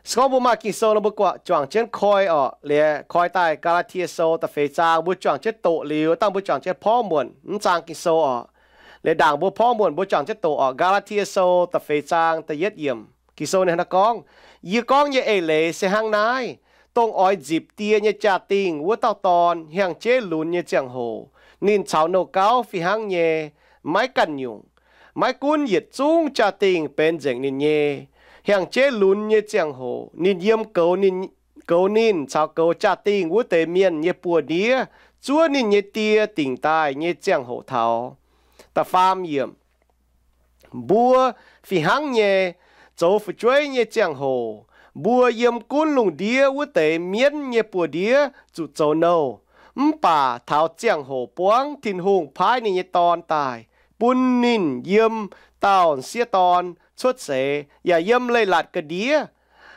Se gorngv mbuo maaih Ging-Sou nor, mbuo guangc juangc jienv koi orqc. Liuz koi daaih Gaa^laa^tie Sou da'feix zaang, mbuo juangc jienv doqc liuz, dangh mbuo juangc jienv porv muonc mv zaang Ging-Sou orqc. Liuz ndaangc mbuo porv muonc mbuo juangc jienv doqc orqc. Gaa^laa^tie Sou da'feix zaang da'yietv yiemc, Ging-Sou ninh hnangv naaiv gorngv, Yie gorngv nyei eix leiz se hnangv naaiv, dongh oix nzipc die nyei jaa-dingh wuov dauh dorn, hiangx-jeiv lunx nyei ziangh hoc, ninh caux nouh gauv fih hnangv nyei, maiv ganh nyungc. Maiv gunv yietc zungv jaa-dingh benx nzengc ninh nyei, hiangx-jeiv lunx nyei ziangh hoc ninh yiem goux ninh caux goux jaa-dingh wuov deix mienh nyei buoz-ndiev zuov ninh nyei die dingc daaih nyei ziangh hoc taux. Da'faam yiemc, Mbuo fih hnangv nyei, zoux fu'jueiv nyei ziangh hoc, mbuo yiem gunv lungh ndiev wuov deix mienv nyei buoz-ndiev zuqc zoux nouh. Mv baac taux ziangh hoc buangv Tin-Hungh paaiv ninh nyei Dorn daaih, bun ninh yiem dauh m'sieqv dorn cuotv seix yaac yiem leiz-latc ga'ndiev,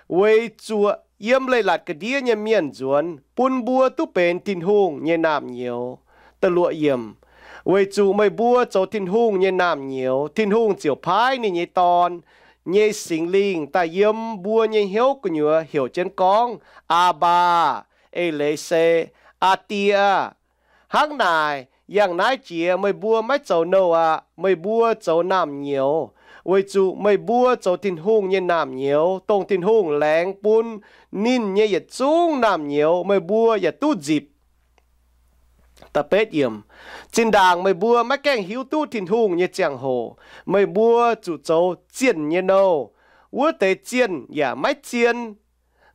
weic zuoqc yiem leiz-latc ga'ndiev nyei mienh nzuonx bun mbuo duqv benx Tin-Hungh nyei naamh nyouz. Da'luoqc yiemc, Weic zuqc meih mbuo zoux Tin-Hungh nyei naamh nyouz, Tin-Hungh ziouc paaiv ninh nyei Dorn nyei Singx Lingh daaih yiem mbuo nyei hnyouv gu'nyuoz heuc jienv gorngv, Aa^mbaa, eix leiz se, Aa Die aah! Hnangv naaic, yangh naaiv jiex meih mbuo maiv zoux nouh aqv. Meih mbuo zoux naamh nyouz, weic zuqc meih mbuo zoux Tin-Hungh nyei naamh nyouz, dongh Tin-Hungh laengz bun ninh nyei yietc zungv naamh nyouz. Meih mbuo yaac duqv nzipc. Zinh ndaangc meih mbuo maiv gaengh hiuv duqv Tin-Hungh nyei ziangh hoc, meih mbuo zuqc zoux zienh nyei nouh. Wuov deix zienh yaac maiv zien.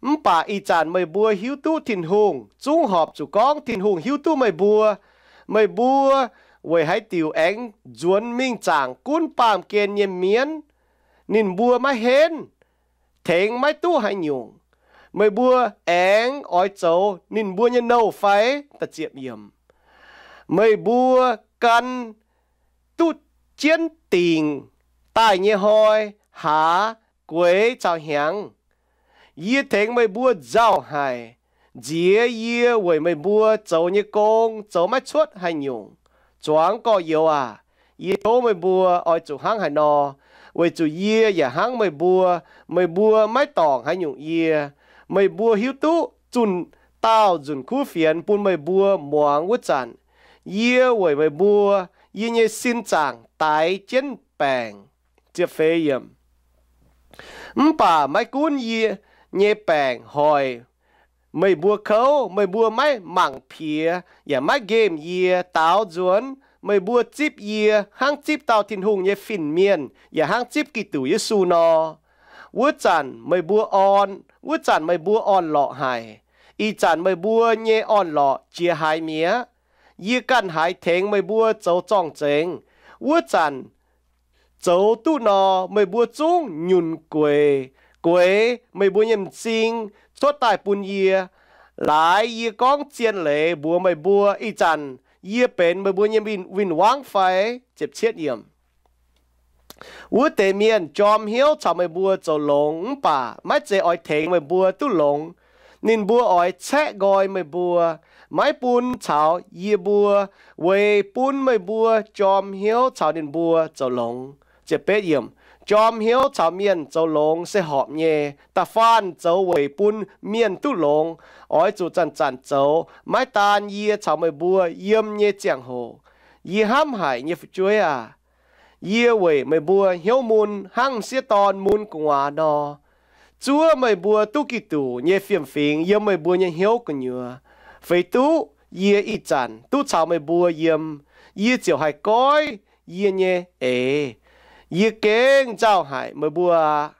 Mv baac ih zanc meih mbuo hiuv duqv Tin-Hungh, zungv horpc zuqc gorngv Tin-Hungh hiuv duqv meih mbuo. Meih mbuo weic haaix diuc aengx nzuonx mingh zaangc gunv baamh gen nyei mienv? Ninh mbuo maiv henv, tengx maiv duqv haaix nyungc. Meih mbuo aengx oix zoux ninh mbuo nyei nouh fai? Meih mbuo gan duqv jienv dingc daaih nyei hnoi haaz, gueix caux hnyangx. Yie tengx meih mbuo nzauh haic, nziex yie weic meih mbuo zoux nyei gong zoux maiv cuotv haaix nyungc. Zuangx gorx-youz aac, yie tov meih mbuo oix zuqc hnangv haaix nor, weic zuqc yie yaac hnangv meih mbuo. Meih mbuo maiv dorngc haaix nyungc yie. Meih mbuo hiuv duqv zunh dauh nzunc kuv fienx bun meih mbuo muangx wuov zanc, yie weic meih mbuo, yie nyei sin zaangc daix jienv baengc. Mv baac maiv gunv yie nyei baengc hoic meih mbuo kouv, meih mbuo maiv mangc piex yaac maiv nqemh yie. Daaux nzuonx meih mbuo zipv yie hnangv zipv dauh Tin-Hungh nyei fin-mienh yaac hnangv zipv Giduc Yesu nor. Wuov zanc meih mbuo orn, wuov zanc meih mbuo orn-lorqc haic. Ih zanc meih mbuo nyei orn-lorqc jiex haaix mi'aqv? Yie ganh haiz tengx meih mbuo zoux zorng-zengx. Wuov zanc zoux duqv nor, meih mbuo zungv nyunc gueic, gueix meih mbuo nyei m'zing cuotv daaih bun yie. Laaix yie gorngv zien leiz mbuox meih mbuo, ih zanc yie benx meih mbuo nyei win-wangv fai? Wuov deix mienh jorm hnyouv caux meih mbuo zoux longx mv baac maiv zeiz oix tengx meih mbuo duqv longx. Ninh mbuo oix caeqv nqoi meih mbuo, maiv bun caux yie mbuo, weic bun meih mbuo jorm hnyouv caux ninh mbuo zoux longx. Jorm hnyouv caux mienh zoux longx se horpc nyei. Da'faanh zoux weic bun mienh duqv longx, oix zuqc zanc-zanc zoux. Maiv daan yie caux meih mbuo yiem nyei ziangh hoc, yie hnamv haic nyei fu'jueiv aac, yie weic meih mbuo hnyouv mun hnangv m'sieqv dorn mun gu'nguaaz nor, zuov meih mbuo duqv Giduc nyei fiem-fingx yiem meih mbuo nyei hnyouv gu'nyuoz. Feix duqv yie ih zanc duqv caux meih mbuo yiem, yie ziouc haih goiv yie nyei eix. Yie gengh nzauh haic meih mbuo aqv.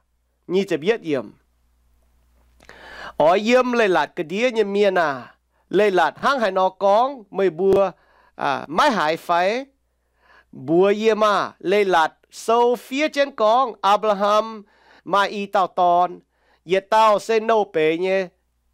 Oix yiem leiz-latc ga'ndiev nyei mienh aah! Leiz-latc hnangv haaix nor gorngv meih mbuo maiv haiz fai? Mbuox yie maah! Leiz-latc sou fiev jienv gorngv Apc^laa^ham maaih i dauh dorn. Yietc dauh se nouh beiz nyei,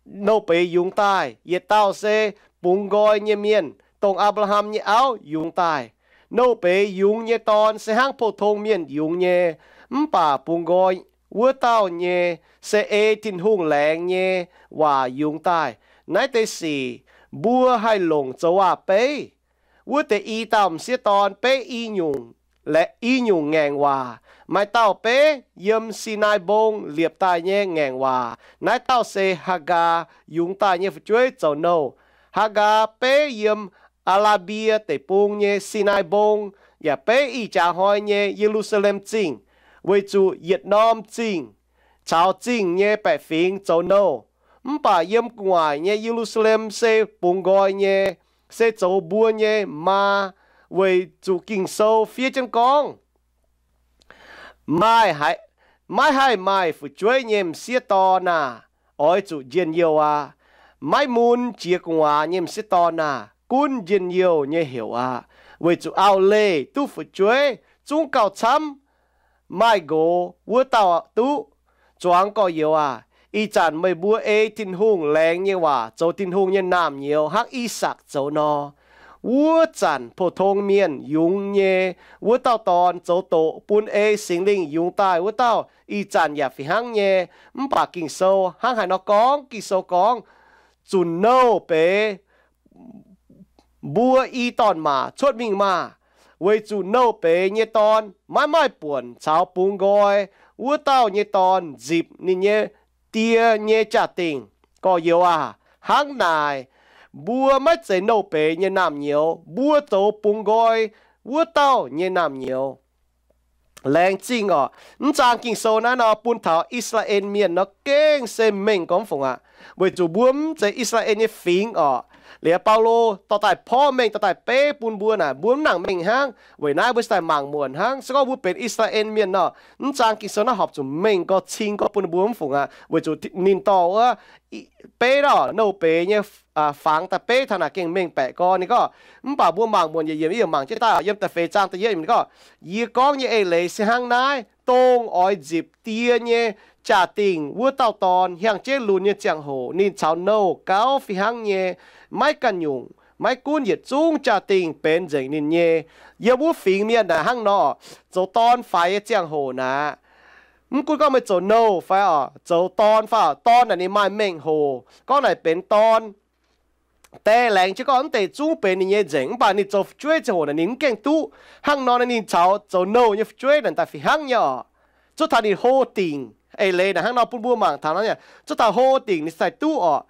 nouh beiz yungz daaih. Yietc dauh se bungx nqoi nyei mienh, dongh Apc^laa^ham nyei auv yungz daaih. Nouh beiz yungz nyei dorn se hnangv pou-tong mienh yungz nyei, mv baac bungx nqoi wuov dauh nyei se ei Tin-Hungh laengz nyei waac yungz daaih. Naaiv deix sic mbuo haih longc zoux waac-beiv. Wuov deix i dauh m'sieqv dorn beiv i nyungc ngaengc waac. Maaih dauh beiv yiem Sinaai Mbong liepc daaih nyei ngaengc waac. Naaiv dauh se Haagaa yungz daaih nyei fu'jueiv zoux nouh. Haagaa beiv yiem Aa^laa^mbie Deic-Bung nyei Sinaai Mbong, yaac beiv ih jaax hnoi nyei Ye^lu^saa^lem Zingh, weic zuqc yietc norm zingh caux zingh nyei baeqc fingx zoux nouh. Mv baac yiem gu'nguaaic nyei Ye^lu^saa^lem se bungx nqoi nyei, se zoux mbuo nyei maa, weic zuqc Ging-Sou fiev jienv gorngv, Maiv haih maaih fu'jueiv nyei m'sieqv dorn aah! Oix zuqc njien-youh aqv. Maiv mun jiex gu'nguaaz nyei m'sieqv dorn aah! Gunv njien-youh nyei heuc aqv. Weic zuqc auv-leih duqv fu'jueiv zungv gauh camv. Maaih nqox wuov dauh duqv. Zuangx gorx-youz aah! Ih zanc meih mbuo ei Tin-Hungh laengz nyei waac zoux Tin-Hungh nyei naamh nyouz hnangv I^sakc zoux nor. Wuov zanc pou-tong mienh yungz nyei wuov dauh dorn zoux doqc bun ei Singx Lingh yungz daaih wuov dauh ih zanc yaac fih hnangv nyei. Mv baac Ging-Sou hnangv haaix nor gorngv? Ging-Sou gorngv, zunc nouh benx mbuo i dorn-maac cuotv mingh maah! Weic zuqc nouh benx nyei dorn maiv maaih buonc caux bungx nqoi wuov dauh nyei dorn nzipc ninh nyei die nyei jaa-dingc. Gorx-youz aah! Hnangv naaic, mbuo maiv zeiz nouh benx nyei naamh nyouz, mbuo zoux bungx nqoi wuov dauh nyei naamh nyouz. Laengz zingh orqc! Mv zaang Ging-Sou naaiv nor bun taux I^saa^laa^en Mienh nor gengh se mengh gormx fungc aqv. Weic zuqc mbuo mv zeiz I^saa^laa^en nyei fingx orqc. Liuz Baulo dorh daaih porv mengh dorh daaih beiv bun mbuo naaic, mbuo mv nangc mengh hnangv. Weic naaiv mbuo cingx daaih mangc muonc hnangv. Se gorngv mbuo benx I^saa^laa^en Mienh nor, mv zaang Ging-Sou naaiv horpc zuqc mengh gorx cing gorx bun mbuo mv fungc aqv. Weic zuqc ninh dorh wuov beiv nor, nouh benx nyei fangx daaih beiv taux naaic gengh mengh baeqc gorx. Ninh gorngv, mv baac mbuo mangc muonc yietc yiemc, yie mangc jienv daaih yiem da'feix zaang da'yietv yiemc gorngv, yie gorngv nyei eix leiz se hnangv naaiv, dongh oix nzipc die nyei jaa-dingc wuov dauh dorn hiangx-jeiv lunx nyei ziangh hoc ninh caux nouh gauv fih hnangv nyei. Maiv ganh nyungc, maiv gunv yietc zungv jaa-dingc benx nzengc ninh nyei. Yiem wuov fingx mienh naaic hnangv nor, zoux dorn faix nyei ziangh hoc naaic, mv gunv gorngv meih zoux nouh fai oc, zoux dorn fai oc, dorn naaic ninh maaih mengh hoc gorngv naaic benx dorn. Die laengz jienv gorngv mv deix zungv benx ninh nyei nzengc, mv baac ninh zoux fu'jueiv ziangh hoc naaic ninh mv gaengh duqv. Hnangv nor naaic ninh caux zoux nouh nyei fu'jueiv naaic daaih fih hnangv nyei oc. Zuov taux ninh hlo dingc, eix leiz naaic hnangv nor bun mbuo mangc taux nor, zuov taux hlo dingc ninh daaih duqv oc.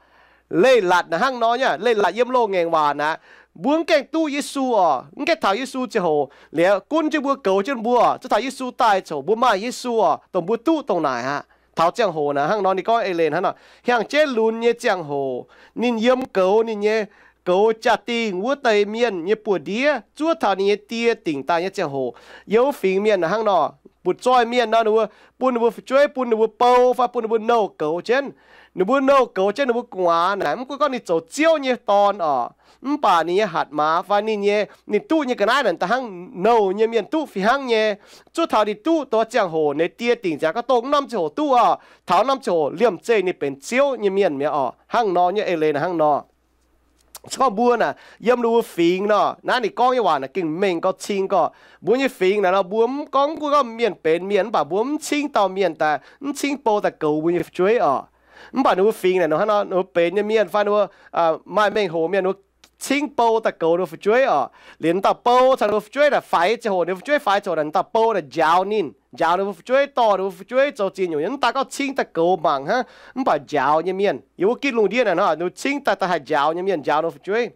Leiz-latc naaic hnangv nor nyei, leiz-latc yiem loz-ngaengc waac naaic, mbuo mv gaengh duqv Yesu oc, mv gaengh taux Yesu ziangh hoc liuz gunv jienv mbuo, goux jienv mbuo, zuov taux Yesu daaih ziouc mbuo maaih Yesu oc, dongh mbuo duqv dongh naaic aqv. Taux ziangh hoc naaic hnangv nor ninh gorngv eix leiz hnangv nor, hiangx-jeiv lunx nyei ziangh hoc, ninh yiem goux ninh nyei, goux jaa-dingc wuov deix mienh nyei buoz-ndiev, zuov taux ninh nyei die dingc daaih nyei ziangh hoc, yiem wuov fingx mienh naaic hnangv nor, butv-zoih mienh nor, ninh mbuo bun ninh mbuo fu'jueiv, bun ninh mbuo bou fai bun ninh mbuo nouh goux jienv. Ninh mbuo nouh goux jienv ninh mbuo gu'nguaaz naaic, mv gunv gorngv ninh zoux ziouv nyei dorn oc, mv baac ninh nyei hatc maaz fai ninh nyei, ninh duqv nyei ga'naaiv naaic da'hnangv nouh nyei mienh duqv fih hnangv nyei. Zuov taux ninh duqv dongh ziangh hoc ninh die dingc ziangx, gauh dongh norm ziangh hoc duqv oc, taux norm ziangh hoc liemh zeih ninh benx ziouv nyei mienh mi'aqv oc. Hnangv nor nyei eix leiz naaic hnangv nor. Se gorngv mbuo naaic yiem ninh mbuo fingx nor, naaiv ninh gorngv nyei waac naaic gengh mengh gauh cing gorx. Mbuo nyei fingx naaic nor, mbuo mv gorngv, mv gunv gorngv mienh benx mienh, mv baac mbuo mv cingv dauh mienh daaih, mv cingv bou daaih goux mbuo nyei fu'jueiv oc. Mv baac ninh mbuo fingx naaic nor hnangv nor, ninh mbuo benx nyei mienh fai ninh mbuo maaih mengh hoc mienh, ninh mbuo cingv bou daaih goux ninh mbuo fu'jueiv oc. Liuz dauh bou caux ninh mbuo fu'jueiv naaic faix ziangh hoc, ninh mbuo fu'jueiv faix ziangh hoc naaic, dauh bou naaic njaaux ninh, njaaux ninh mbuo fu'jueiv, dorh ninh mbuo fu'jueiv zoux ziex nyungc nyei, mv daaih gorngv cingv daaih goux mangc hnangv, mv baac njaaux nyei mienh. Yiem wuov gitv lungh ndiev naaic nor, ninh mbuo cingv daaih, daaih haih njaaux nyei mienh njaaux ninh mbuo fu'jueiv.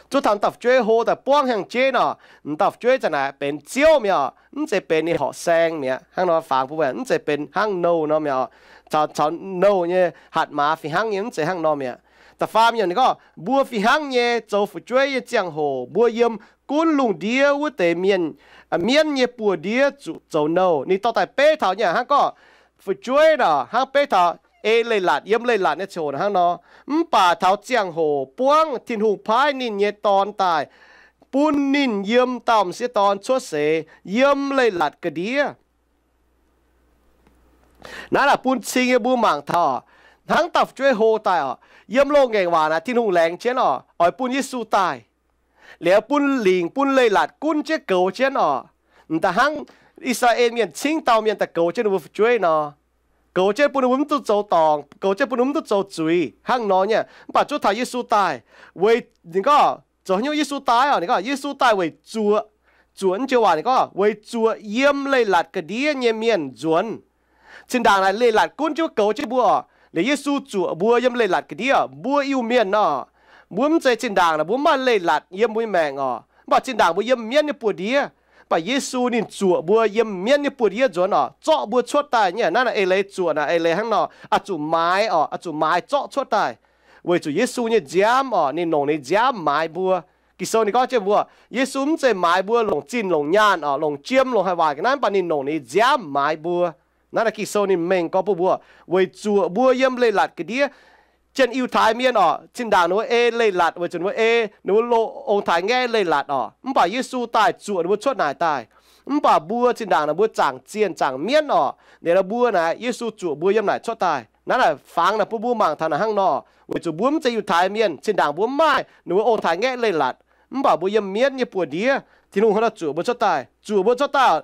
Zuov taux dauh fu'jueiv hlo daaih buangv hiangx-jeiv nor, dauh fu'jueiv za'naaic benx ziouv mi'aqv, mv zeiz benx ninh horqc saeng mi'aqv. Hnangv nor faangx bun mbuo, mv zeiz benx hnangv nouh nor mi'aqv. Caux, caux nouh nyei hatc maaz fih hnangv nyei, mv zeiz hnangv nor mi'aqv. Da'faam yiemc ninh gorngv, mbuo fih hnangv nyei zoux fu'jueiv nyei ziangh hoc, mbuo yiem gunv lungh ndiev wuov deix mienh, mienv nyei buoz-ndiev zuqc zoux nouh. Ninh dorh daaih beiv taux nyei hnangv gorngv fu'jueiv naaic hnangv beiv taux ei leiz-latc yiem leiz-latc nyei ziangh hoc hnangv nor. Mv baac taux ziangh hoc buangv Tin-Hungh paaiv ninh nyei Dorn daaih, bun ninh yiem dauh m'sieqv dorn cuotv seix yiem leiz-latc ga'ndiev. Naaiv naaic bun cing nyei mbuo mangc taux, hnangv dauh fu'jueiv hlo daaih oc, yiem loz-ngaengc waac naaic Tin-Hungh laengz jienv oc, oix bun Yesu daaih. Liuz bun lingc bun leiz-latc gunv jienv goux jienv oc. M'daaih hnangv I^saa^laa^en Mienh cingv dauh mienh daaih goux jienv ninh mbuo fu'jueiv nor, goux jienv bun ninh mbuo mv duqv zoux dorngc, goux jienv bun ninh mbuo mv duqv zoux zuiz hnangv nor nyei. Mv baac zuov taux Yesu daaih, weic ninh gorngv zoux haaix nyungc Yesu daaih oc? Ninh gorngv Yesu daaih weic zuoqc, zuoqc naaiv joux waac ninh gorngv, weic zuoqc yiem leiz-latc ga'ndiev nyei mienh nzuonx. Zinh ndaangc naaic leiz-latc gunv jienv goux jienv mbuo oc. Liuz Yesu zuoqc mbuo yiem leiz-latc ga'ndiev, mbuo Iu-Mienh nor, mbuo mv zeiz zinh ndaangc naaic mbuo mv maaih leiz-latc yiem mbuo nyei maengc oc. Mv baac zinh ndaangc mbuo yiem mienv nyei buoz-ndiev, mv baac Yesu ninh zuoqc mbuo yiem mienv nyei buoz-ndiev nzuonx oc, zorqv mbuo cuotv daaih. Nyei naaiv naaic eix leiz zuoqc naaic eix leiz hnangv nor, oix zuqc maaiz oc, oix zuqc maaiz zorqv cuotv daaih. Weic zuqc Yesu nyei nziaamv oc, ninh longc ninh nziaamv maaiz mbuo. Ging-Sou ninh gorngv jienv mbuo, Yesu mv zeiz maaiz mbuo longc zinh longc nyaanh oc, longc jiem longc haaix waaic ga'naaiv, mv baac ninh longc ninh nziaamv maaiz mbuo. Naaiv naaic Ging-Sou ninh mengh gorngv bun mbuo, weic zuoqc mbuo yiem leiz-latc ga'ndiev. Janx-Iu-Taaix mienh oc, zinh ndaangc ninh mbuo ei leiz-latc weic zuqc ninh mbuo ei ninh mbuo loz ong-taaix-ngaeqv leiz-latc oc. Mv baac Yesu daaih zuoqc ninh mbuo cuotv naaic daaih. Mv baac mbuo zinh ndaangc naaic mbuo zaangc zienh zaangc mienv oc. Liuz mbuo naaic Yesu zuoqc mbuo yiem naaic cuotv daaih. Naaiv naaic fangx naaic bun mbuo mangc taux naaic hnangv nor, weic zuqc mbuo mv zeiz Yiutai Mienh, zinh ndaangc mbuo mv maaih ninh mbuo ong-taaix-ngaeqv leiz-latc, mv baac mbuo yiem mienv nyei buoz-ndiev, Tin-Hungh hnangv nor zuoqc mbuo cuotv daaih, zuoqc mbuo cuotv daaih.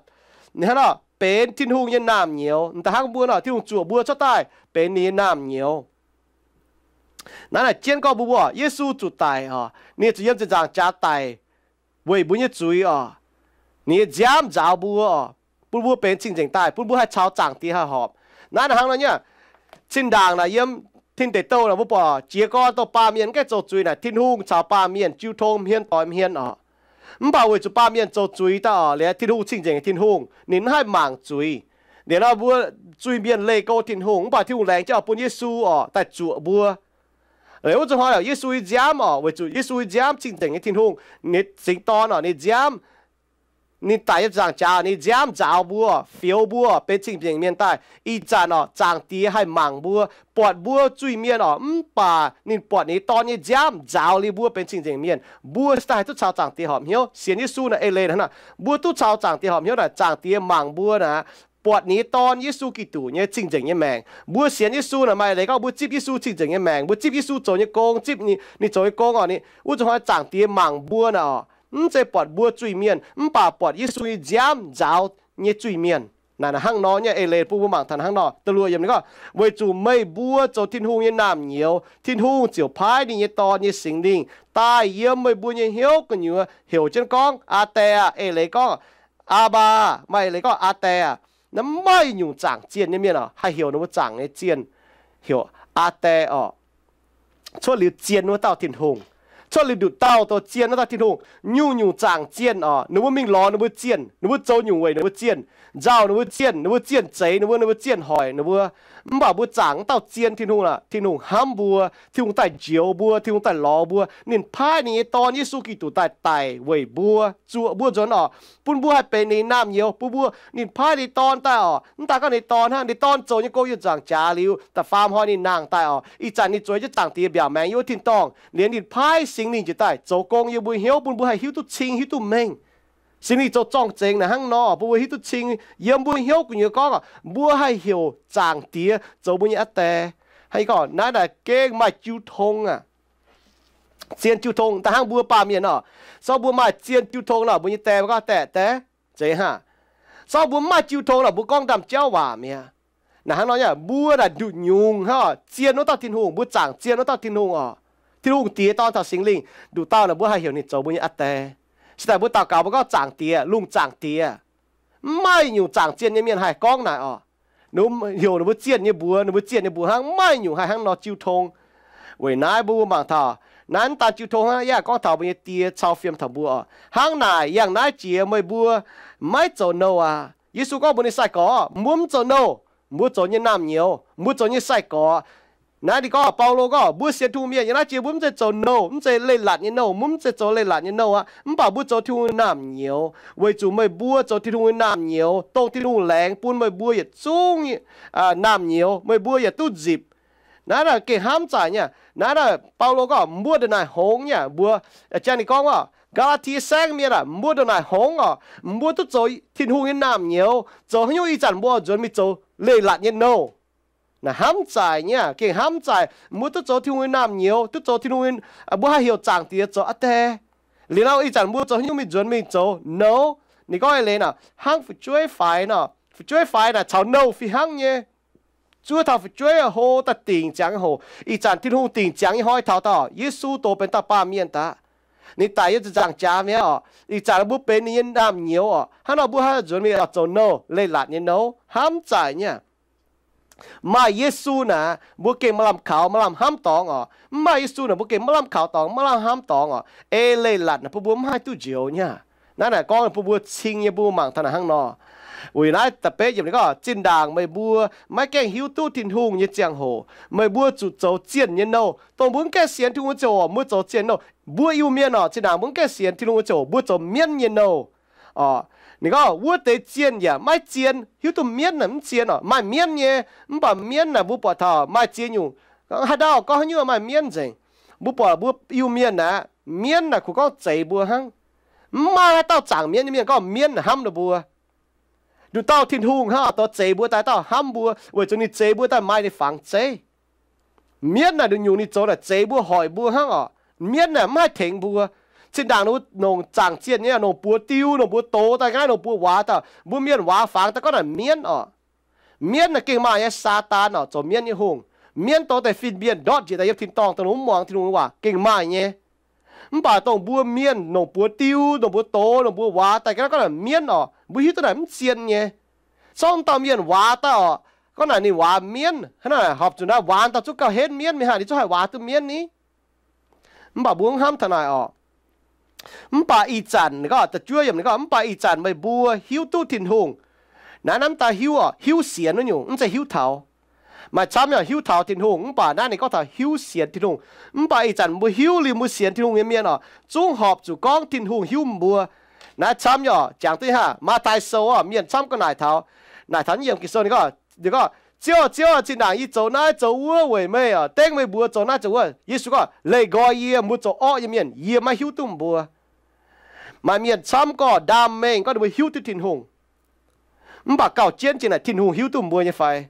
Ninh hnangv nor benx Tin-Hungh nyei naamh nyouz. Da'hnangv mbuo nor, Tin-Hungh zuoqc mbuo cuotv daaih benx ninh nyei naamh nyouz. Naaiv naaic jienv gorngv mbuo mbuox Yesu zuqc daic oc, ninh zuqc yiem ziepc nzaangc jaax daic weic mbuo nyei zuiz oc. Ninh nyei nziaamv nzaaux mbuo oc, bun mbuo benx cing-nzengc daaih, bun mbuo haih caux Zaangc Diex haih horpc. Naaiv naaic hnangv nor nyei, zinh ndaangc naaic yiem Tin Deic Douh naaic mbuo buatc jiez gorn dongh baamh mienh mv gaengh zoux zuiz naaic, Tin-Hungh caux baamh mienh jiu tong hmien doix hmien oc. Mv baac weic zuqc baamh mienh zoux zuiz daaih oc, liuz Tin-Hungh cing-nzengc nyei Tin-Hungh, ninh mv haih mangc zuiz. Liuz nor mbuo zuiz-mienh leih go Tin-Hungh, mv baac Tin-Hungh laengz jienv oix bun Yesu oc daaih zuoqc mbuo. Liuz wuov zuqc hnoi Yesu nyei nziaamv oc, weic zuqc Yesu nyei nziaamv cing-nzengc nyei Tin-Hungh, ninh singx dorn oc, ninh nziaamv, ninh daic yiem ziepc nzaangc jaax, ninh nziaamv nzaaux mbuo, fioux mbuo benx cing-nzengc mienh daaih. Ih zanc oc, Zaangc Diex haih mangc mbuo, buatc mbuo zuiz-mienh oc, mv baac ninh buatc ninh nyei Dorn nyei nziaamv nzaaux liuz mbuo benx cing-nzengc mienh. Mbuo se daaih haih duqv caux Zaangc Diex horpc hnyouv. Sienx Yesu naaic eix leiz hnangv naaic, mbuo duqv caux Zaangc Diex horpc hnyouv naaic, Zaangc Diex mangc mbuo naaic, buatc ninh nyei Dorn Yesu Giduc nyei cing-nzengc nyei maengc. Mbuo sienx Yesu naaic maaih eix leiz gorngv mbuo zipv Yesu cing-nzengc nyei maengc, mbuo zipv Yesu zoux nyei gong, zipv ninh, ninh zoux nyei gong oc, ninh wuov zuqc hnoi Zaangc Diex mangc mbuo naaic oc, mv zeiz buatc mbuo zuiz-mienh, mv baac buatc Yesu nyei nziaamv nzaaux nyei zuiz-mienh. Naaic hnangv nor nyei eix leiz bun mbuo mangc taux hnangv nor. Da'luoqc yiemc ninh gorngv, weic zuqc meih mbuo zoux Tin-Hungh nyei naamh nyouz, Tin-Hungh ziouc paaiv ninh nyei Dorn nyei Singx Lingh daaih yiem meih mbuo nyei hnyouv gu'nyuoz heuc jienv gorngv, Aa Die aah! Eix leiz gorngv, Aa Baa! Maaih eix leiz gorngv, Aa Die aah! Naaiv maaih nyungc zaangc zienh nyei mienh oc, haih heuc ninh mbuo zaangc nyei zienh heuc Aa Die oc. Cuotv liuz zien wuov dauh Tin-Hungh, cuotv liuz nduqc dauh dongh zien wuov dauh Tin-Hungh. Nyungc-nyungc zaangc zienh oc, ninh mbuo mingh lorz ninh mbuo zienh, ninh mbuo zoux nyungc weic ninh mbuo zienh, nzauh ninh mbuo zienh, ninh mbuo zienh zeix ninh mbuo, ninh mbuo zienh hoic ninh mbuo. Mv baac mbuo zaangc wuov dauh zien Tin-Hungh aah, Tin-Hungh hnamv mbuo, Tin-Hungh daaih njoux mbuo, Tin-Hungh daaih lorz mbuo. Ninh paaiv ninh nyei Dorn Yesu Giduc daaih daic weic mbuo, zuoqc mbuo nzuonx oc, bun mbuo haih benx ninh naamh nyouz, bun mbuo, ninh paaiv ninh Dorn daaih oc. Mv daan gorngv ninh Dorn hnangv, ninh Dorn zoux nyei gong yiem nzaangc jaax liuz, da'faam hnoi ninh nangh daaih oc. Ih zanc ninh zueiz jienv Zaangc Diex mbiaauc maengx yiem wuov tin-dorngh, liuz ninh paaiv Singx Lingh njiec daaih zoux gong yiem mbuo hnyouv, bun mbuo haih hiuv duqv cing, hiuv duqv mengh. Singx Lingh zoux zorng-zengx naaic hnangv nor, bun mbuo hiuv duc cing yiem mbuo hnyouv gu'nyuoz gorngv, mbuo haih heuc Zaangc Diex zoux mbuo nyei Aa Die. Hnangv gorngv naaiv naaic gengh maaih jiu tong aac, zien jiu tong. Da'hnangv mbuo baamh mienh oc, sorng mbuo maaih zien jiu tong nor, mbuo nyei die mbuo gorngv, Die, Die, zeiz hnangv. Sorng mbuo mv maaih jiu tong nor, mbuo gorngv ndaamv-jauv waac mi'aqv. Naaic hnangv nor nyei, mbuo naaic nduqc nyungc hnangv oc, zien wuov dauh Tin-Hungh, mbuo zaangc zien wuov dauh Tin-Hungh oc. Tin-Hungh Diex, Dorn caux Singx Lingh, nduqc dauh naaic mbuo haih heyc ninh zoux mbuo nyei Aa Die. Se daaih mbuo daux gaux mbuo gorngv, Zaangc Diex, Lungh Zaangc Diex. Mv maaih nyungc zaangc zien nyei mienh haih gorngv naaic oc. Ninh heuc ninh mbuo zienh nyei mbuox, ninh mbuo zienh nyei mbuox hnangv, mv maaih nyungc haih hnangv nor jiu tong. Weic naaiv mbuo mangc taux, naaiv mv daan jiu tong hnangv, yaac gorngv taux mbuo nyei die cau fiem taux mbuo oc. Hnangv naaic, yangh naaiv jiex meih mbuo maiv zoux nouh aqv. Yesu gorngv mbuox ninh sai-gorx, mbuo mv zoux nouh, mbuo zoux nyei naamh nyouz, mbuo zoux nyei sai-gorx. Naaiv ninh gorngv, Baulo gorngv, mbuo sienx Tin-Hungh mienh yiem naaiv jiex mbuo mv zeiz zoux nouh, mv zeiz leiz-latc nyei nouh, mbuo mv zeiz zoux leiz-latc nyei nouh aqv. Mv baac mbuo zoux Tin-Hungh nyei naamh nyouz, weic zuqc meih mbuo zoux Tin-Hungh nyei naamh nyouz, dongh Tin-Hungh laengz bun meih mbuo yietc zungv naamh nyouz, meih mbuo yaac duqv nzipc. Naaiv naaic gengh hnamv zaaic nyei. Naaiv naaic Baulo gorngv, mbuo ndongc naaic hngongx nyei. Mbuo, jang ninh gorngv oc, Gaa^laa^tie Saengv mienh aah, mbuo ndongc naaic hngongx oc, mbuo duqv zoux Tin-Hungh nyei naamh nyouz, zoux haaix nyungc ih zanc mbuo oix nzuonx mingh zoux leiz-latc nyei nouh. Naaic hnamv zaaic nyei, gengh hnamv zaaic. Mbuo duqv zoux Tin-Hungh nyei naamh nyouz, duqv zoux Tin-Hungh, mbuo haih heuc Zaangc Diex zoux Aa Die. Liuz nor ih zanc mbuo zoux haaix nyungc mingh nzuonx mingh zoux nouh? Ninh gorngv eix leiz naaic, hnangv fu'jueiv faix nor, fu'jueiv faix naaic caux nouh fih hnangv nyei. Zuov taux fu'jueiv hlo daaih dingc ziangx nyei hoc, ih zanc Tin-Hungh dingc ziangx nyei hnoi taux daaih, Yesu doz benx dauh baamh mienh daaih. Ninh daic yiem ziepc nzaangc jaax mi'aqv oc. Ih zanc mbuo benx ninh nyei naamh nyouz oc. Hnangv nor mbuo haih nzuonx mingh oix zoux nouh, leiz-latc nyei nouh, hnamv zaaic nyei. Maaih Yesu naaic, mbuo gengh maaih lamh kaux, maaih lamh hnamv dorngx oc. Mv maaih Yesu naaic, mbuo gengh maiv lamh kaux dorngx, maiv lamh hnamv dorngx oc. Ei leiz-latc naaic bun mbuo mv haih duqv njoux nyei. Naaiv naaic gorngv bun mbuo cing nyei, bun mbuo mangc taux naaic hnangv nor. Weic naaiv da'betv yiemc ninh gorngv, zinh ndaangc meih mbuo maiv gaengh hiuv duqv Tin-Hungh nyei ziangh hoc, meih mbuo zuqc zoux zienh nyei nouh. Dongh mbuo mv gaengh sienx Tin-Hungh nyei ziangh hoc, mbuo zoux zienh nouh. Mbuo Iu-Mienh oc, zinh ndaangc mbuo mv gaengh sienx Tin-Hungh nyei ziangh hoc, mbuo zoux mienv nyei nouh. Oc, ninh gorngv wuov deix zienh yaac maiv zien, hiuv duqv mienv naaic mv zien oc. Maaih mienv nyei, mv baac mienv naaic mbuo buatc taux maaih ziex nyungc. Haaix dauh gorngv haaix nyungc maaih mienv nzengc. Mbuo buatc mbuo Iu-Mienh naaic, mienv naaic kungx gorngv zeix mbuo hnangv. Mv maaih haaix dauh zaangc mienv nyei mienh gorngv mienv naaic hnamv ninh mbuo. Nduqc dauh Tin-Hungh hnangv oc, dongh zeix mbuo daaih dauh hnamv mbuo, weic zuqc ninh zeix mbuo daaih maaih ninh fangx zeiv. Mienv naaic nduqc nyungc ninh zoux naaic zeix mbuo, hoic mbuo hnangv oc. Mienv naaic mv haih tengx mbuo. Zinh ndaangc ninh mbuo longc zaangc zienh nyei, longc buoz diu, longc buoz dox daaih, ga'naaiv longc buoz waac daaih, mbuo mienh waac fangx daaih gorngv naaic mienv oc. Mienv naaic gengh maaih nyei, Saadaan oc, zoux mienv nyei hungh. Mienv douz deix fin-mienh ndortv njiec daaih yiem tin-dorngh, dongh mv muangx Tin-Hungh nyei waac gengh maaih nyei. Mv baac dongh mbuo mienh longc buoz diu, longc buoz dox, longc buoz waac daaih ga'naaiv gorngv naaic mienv oc, mbuo hiuv duqv naaic mv zien nyei. Sorng dauh mienh waac daaih oc, gorngv naaic ninh waac mienv, hnangv naaic horpc zuqc naaiv waac daaih zungv gauh henv mienv, mingh haaix ninh zungv haih waac duqv mienv ni. Mv baac mbuo mv hnamv taux naaic oc. Mv baac ih zanc, ninh gorngv da'juov yiemc ninh gorngv, mv baac ih zanc meih mbuo hiuv duqv Tin-Hungh. Naaiv, naaiv mv daaih hiuv oc, hiuv sienx wuov nyungc, mv zeiz hiuv taux. Maaih camv nyei hiuv taux Tin-Hungh, mv baac naaiv ninh gorngv taux hiuv sienx Tin-Hungh. Mv baac ih zanc mbuo hiuv liuz mbuo sienx Tin-Hungh nyei mienh oc, zungv horpc zuqc gorngv Tin-Hungh hiuv mbuo. Naaiv camv nyei oc, jangx duqv haav, Matv^taai Sou oc, mienh camv gorngv naaic taux, naaic taux naaiv yiem Ging-Sou ninh gorngv, ninh gorngv, Ziouv, Ziouv, zinh ndaangc yie zoux naaiv zoux wuov weic meih oc, dengv meih mbuox zoux naaiv zoux wuov. Yesu gorngv, leih nqoi yie, mbuo zoux orqv nyei mienh, yie maiv hiuv duqv mbuo. Maaih mienh camv gorngv ndaam mengh gorngv ninh mbuo hiuv duqv Tin-Hungh. Mv baac gauh jienv jiex naaic Tin-Hungh hiuv duqv mbuo nyei fai?